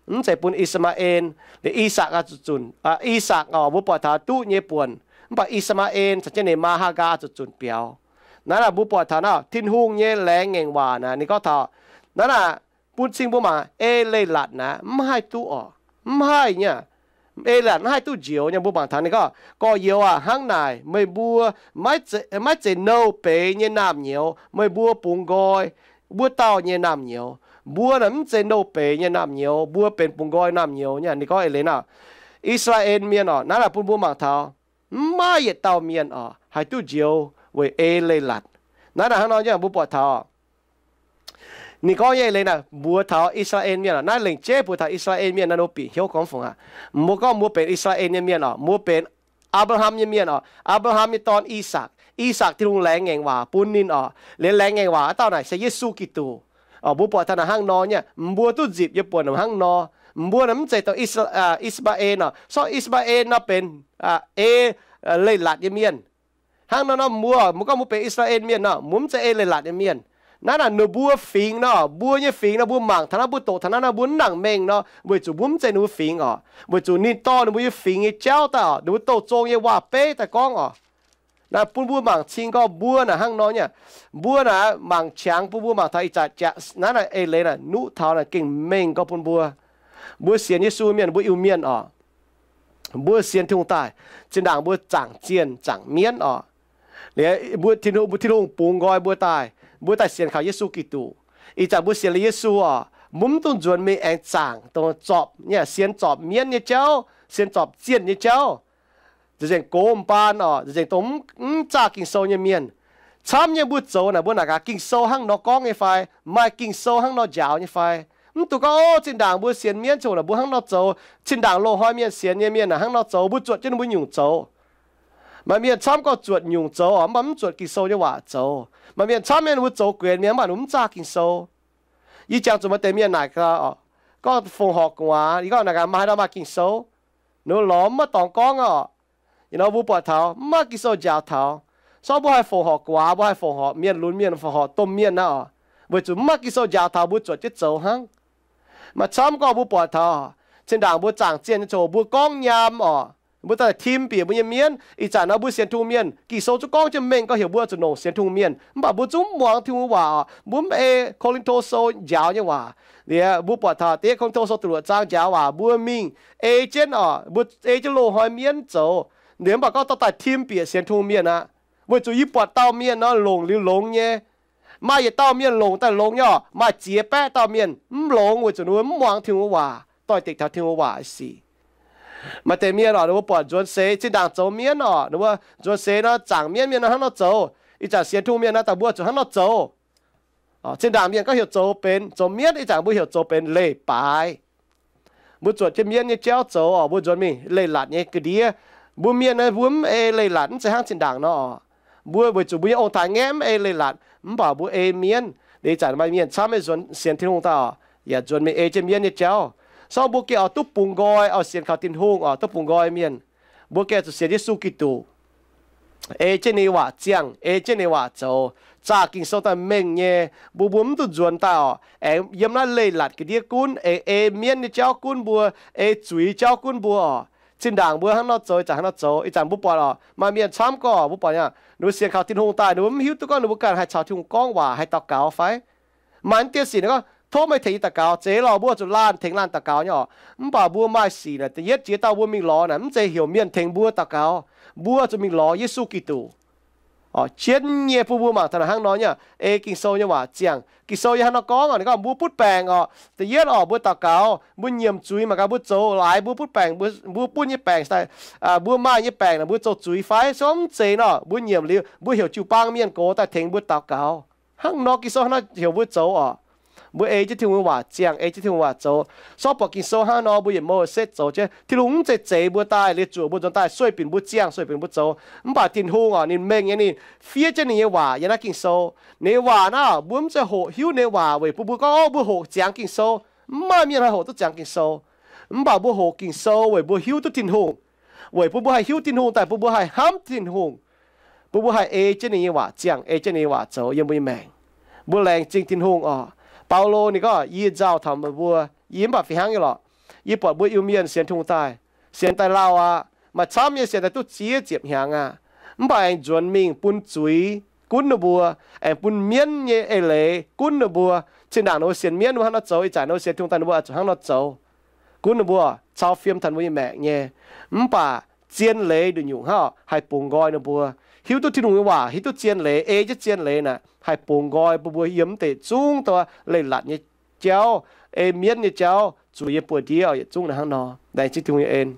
mv zeiz bun I^saa^laa^en. Liuz I^sakc zuqc zunc, I^sakc orqc, mbuo buatc taux duqv nyei buonc, mv baac I^saa^laa^en caux jienv ninh maa Haagaa zuqc zunc biaux. Naaiv naaic mbuo buatc taux naaiv Tin-Hungh nyei laengz ngaengc waac naaic ninh gorngv taux naaiv naaic bun cing mbuo mangc ei leiz-latc naaic mv haih duqv orqc, mv haih nyei. Ei leiz-latc mv haih duqv njoux nyei. Mbuo mangc taux ninh gorngv, gorx-youz aac, hnangv naaic meih mbuo maiv zeiz nouh beiz nyei naamh nyouz, meih mbuo bungx nqoi wuov dauh nyei naamh nyouz. Mbuo naaic mv zeiz nouh beiz nyei naamh nyouz, mbuo benx bungx nqoi naamh nyouz nyei. Ninh gorngv eix leiz naaic, I^saa^laa^en Mienh orqc, naaiv naaic bun mbuo mangc taux mv maaih yietc dauh mienh oc haih duqv njoux weic ei leiz-latc. Naaiv naaic hnangv nor nyei mbuo buatc taux ninh gorngv nyei leiz naaic mbuox taux I^saa^laa^en Mienh oc. Naaiv lengc jeiv mbuox taux I^saa^laa^en Mienh naaiv nor bieqc hnyouv gorngv fungc aqv. Mbuo gorngv mbuo benx I^saa^laa^en nyei mienh oc, mbuo benx Apc^laa^ham nyei mienh oc. Apc^laa^ham nyei dorn I^sakc, I^sakc Tin-Hungh laengz ngaengc waac bun ninh oc, liemh laengz ngaengc waac wuov dauh naaic se Yesu Giduc. Mbuo buatc taux naaic hnangv nor nyei, mbuo duqv nzipc yie buonc hnangv nor. Mbuo naaic mv zeiz dongh I^saa^laa^en oc. Sortv I^saa^laa^en naaiv benx ei leiz-latc nyei mienh. Hnangv nor nor mbuo, mbuo gorngv mbuo benx I^saa^laa^en Mienh nor, mbuo mv zeiz ei leiz-latc nyei mienh. Naaiv naaic ninh mbuo fingx nor, mbuo nyei fingx nor, mbuo mangc taux naaiv, mbuo doqc taux naaiv nor, mbuo mv nangc mengh nor, weic zuqc mbuo mv zeiz ninh mbuo fingx oc. Weic zuqc ninh dorh ninh mbuo nyei fingx nyei jauv daaih oc, ninh mbuo douh zong nyei waac-beiv daaih gorngv oc. Naaiv bun mbuo mangc cing gorngv mbuo naaic hnangv nor nyei. Mbuo naaic mangc qangx bun mbuo mangc taux ih zanc jaax naaiv naaic eix leiz naaic nuqv taux naaic gengh mengh gorngv bun mbuo. Mbuo sienx Yesu mienh, mbuo Iu-Mienh oc, mbuo sienx Tin-Hungh daaih, zinh ndaangc mbuo zaangc zienh zaangc mienv oc. Mbuo Tin-Hungh, mbuo Tin-Hungh bungx nqoi mbuo daaih, mbuo daaih sienx kaux Yesu Giduc. Ih zanc mbuo sienx liuz Yesu oc, mbuo mv dungx nzuonx mingh aengx zaangc dongh zorpc, sienx zorpc mienv nyei jauv, sienx zorpc zienh nyei jauv. Nzengc gox m'baan oc, nzengc dongh mv zaah Ging-Sou nyei mienh. Camv nyei mbuo zoux naaic, mbuo naaic gaax Ging-Sou hnangv nor gorngv nyei fai, maaih Ging-Sou hnangv nor njaaux nyei fai. Mv dungx gorngv, o, zinh ndaangc mbuo sienx mienv ziouc naaic mbuo hnangv nor zoux, zinh ndaangc loz-hnoi mienh sienx nyei mienh naaic hnangv nor zoux, mbuo zuotc jienv ninh mbuo nyungc zoux. Maaih mienh camv gorngv zuotc nyungc zoux oc, mv baac mv zuotc Ging-Sou nyei waac zoux. Maaih mienh camv mienh mbuo zoux guenx mienh mv baac ninh mbuo mv zaah Ging-Sou. Yie jangx zuqc maaih deix mienh naaic, gorngv fongc horc gu'nguaaz, yie gorngv naaic gaax maaih haaix dauh maaih Ging-Sou? Ninh mbuo lorz mv maaih dorngx gorngv oc. Ih nor mbuo buatc taux mv maaih Ging-Sou njaaux taux. Sortv mbuo haih fongc horc gu'nguaaz, mbuo haih fongc horc mienh lunx mienh, fongc horc domh mienh naaiv oc, weic zuqc mv maaih Ging-Sou njaaux taux, mbuo zuotc jienv zoux hnangv. Maaih camv gorngv mbuo buatc taux, zinh ndaangc mbuo zaangc zienh nyei ziouc mbuo gorngv nyaam oc, mbuo daaih tim bieqc mbuo nyei mienv. Ih zanc nor mbuo sienx Tin-Hungh mienh, Ging-Sou zungv gorngv jienv mengh gorngv heuc mbuo zuqc longc sienx Tin-Hungh mienh, mv baac mbuo zungv mv muangx Tin-Hungh waac oc. Mbuo mv ei Ko^lin^to Sou njaaux nyei waac. Liuz mbuo buatc taux da'yietv Ko^lin^to Sou da'luoqc zaang njaaux waac, mbuo mingh ei jienv oc, mbuo ei jienv loz-hnoi mienv zoux. Liuz mv baac gorngv dorh daaih tim bieqc sienx Tin-Hungh mienh aqv, weic zuqc yie buatc dauh mienh nor longc liuz longx nyei, maaih yietc dauh mienh longc daaih longx nyei oc, maaih ziex baeqv dauh mienh mv longx weic zuqc ninh mbuo mv muangx Tin-Hungh waac, doix-dekc taux Tin-Hungh waac sic. Maaih deix mienh oc, ninh mbuo buatc nzuonx seix zinh ndaangc zoux mienv oc, ninh mbuo nzuonx seix nor zaangc mienv mienh nor hnangv nor zoux. Ih zanc sienx Tin-Hungh mienh naaiv daaih mbuo zuqc hnangv nor zoux. Zinh ndaangc mienh gorngv heuc zoux benx zoux mienv, ih zanc mbuo heuc zoux benx leiz-baaix. Mbuo zuotc jienv mienv nyei jauv zoux oc, mbuo nzuonx mingh leiz-latc nyei ga'ndiev. Mbuo mienh mbuo mv ei leiz-latc, mv zeiz hnangv zinh ndaangc nor oc. Mbuo weic zuqc mbuo nyei ong-taaix ngaeqv mv ei leiz-latc, mv baac mbuo ei mienv. Liuz ih zanc maaih mienh camv mienh nzuonx sienx Tin-Hungh daaih oc, yaac nzuonx mingh ei jienv mienv nyei jauv. Sortv mbuo gengh oix duqv bungx nqoi, oix sienx kaux Tin-Hungh oc, duqv bungx nqoi mienh. Mbuo gengh zuqc sienx Yesu Giduc, ei jienv ninh waac ziangh, ei jienv ninh waac zoux, zaah Ging-Sou daaih mengh nyei. Mbuo mbuo mv dungx nzuonx daaih oc, aengx yiem naaiv leiz-latc ga'ndiev gunv, ei, ei mienv nyei jauv gunv mbuo, ei zuiz jauv gunv mbuo oc. Zinh ndaangc mbuo hnangv nor zoux, ih zanc hnangv nor zoux. Ih zanc mbuo buatc oc, maaih mienh camv gorngv mbuo buatc, ninh mbuo sienx kaux Tin-Hungh daaih, ninh mbuo mv hiuv duqv gorngv ninh mbuo ganh haih caux Tin-Hungh gorngv waac, haih daux gaux fai? Maaih deix sic ninh gorngv, tov meih tengx yie daux gaux. Zeiz lorqc, mbuo zuqc laanh tengx laanh daux gaux nyei oc. Mv baac mbuo maaih sic naaic, da'yietv jiex dauh mbuo mingh lorz naaic, mv zeiz heuc mienh tengx mbuo daux gaux. Mbuo zuqc mingh lorz Yesu Giduc. Jienv nyei bun mbuo mangc taux naaic hnangv nor nyei, ei Ging-Sou nyei waac ziangh. Ging-Sou yaac hnangv nor gorngv, ninh gorngv mbuo butv baengc oc. Da'yietv oc, mbuo daux gaux, mbuo nyiemc zuiz mangc gaax mbuo zoux laaix mbuo butv baengc, mbuo, mbuo butv nyei baengc, mbuo maaih nyei baengc naaic mbuo zoux zuiz fai? Se gorngv mv zeiz nor, mbuo nyiemc liuz mbuo heuc jiu-baang mienh gox daaih tengx mbuo daux gaux. Hnangv nor Ging-Sou hnangv nor heuc mbuo zoux oc. Mbuo ei jienv Tin-Hungh nyei waac ziangh, ei jienv Tin-Hungh waac zoux. Sortv buatc Ging-Sou hnangv nor mbuo yietc mouc setv zoux jienv. Tin-Hungh mv zeiz zeix mbuo daaih liuz zuoqc mbuo nzuonx daaih sueih binc mbuo ziangh, sueih binc mbuo zoux. Mv baac Tin-Hungh oc, ninh mengh nyei, ninh fiev jienv ninh nyei waac yiem naaiv Ging-Sou. Ninh nyei waac naaiv mbuo mv zeiz hoqc hiuv ninh nyei waac weic bun mbuo gorngv, o, mbuo hoqc ziangx Ging-Sou. Mv maaih mienh haih hoqc duqv ziangx Ging-Sou. Mv baac mbuo hoqc Ging-Sou weic mbuo hiuv duqv Tin-Hungh, weic bun mbuo haih hiuv Tin-Hungh daaih bun mbuo haih hnamv Tin-Hungh, bun mbuo haih ei jienv ninh nyei waac ziangh, ei jienv ninh nyei waac zoux yiem mbuo nyei maengc. Mbuo laengz zingh Tin-Hungh oc. Baulo ninh gorngv, yie nzauh taux meih mbuo, yie mv baac fih hnangv nyei lorqc. Yie buatc mbuo Iu-Mienh sienx Tin-Hungh daaih, sienx daaih lauh aqv. Maaih camv nyei sienx daaih duqv ziex ziepc hnyangx aqv. Mv baac aengx nzuonx mingh bun zuiz gunv ninh mbuo, aengx bun mienv nyei eix leiz gunv ninh mbuo. Zinh ndaangc ninh mbuo sienx mienv ninh mbuo hnangv nor zoux, ih zanc ninh mbuo sienx Tin-Hungh daaih ninh mbuo zuqc hnangv nor zoux. Gunv ninh mbuo cau fiem taux ninh mbuo nyei maengc nyei. Mv baac zien leiz nduqc nyungc hnangv haih bungx nqoi ninh mbuo. Hiuv duqv Tin-Hungh nyei waac, hiuv duqv zien leiz, ei jienv zien leiz naaic haih bungx nqoi bun mbuo yiem mv deix zungv dongh leiz-latc nyei jauv, ei mienv nyei jauv, zuiz nyei buoz-ndiev oc, yietc zungv naaiv hnangv nor. Laengz zingh Tin-Hungh nyei en.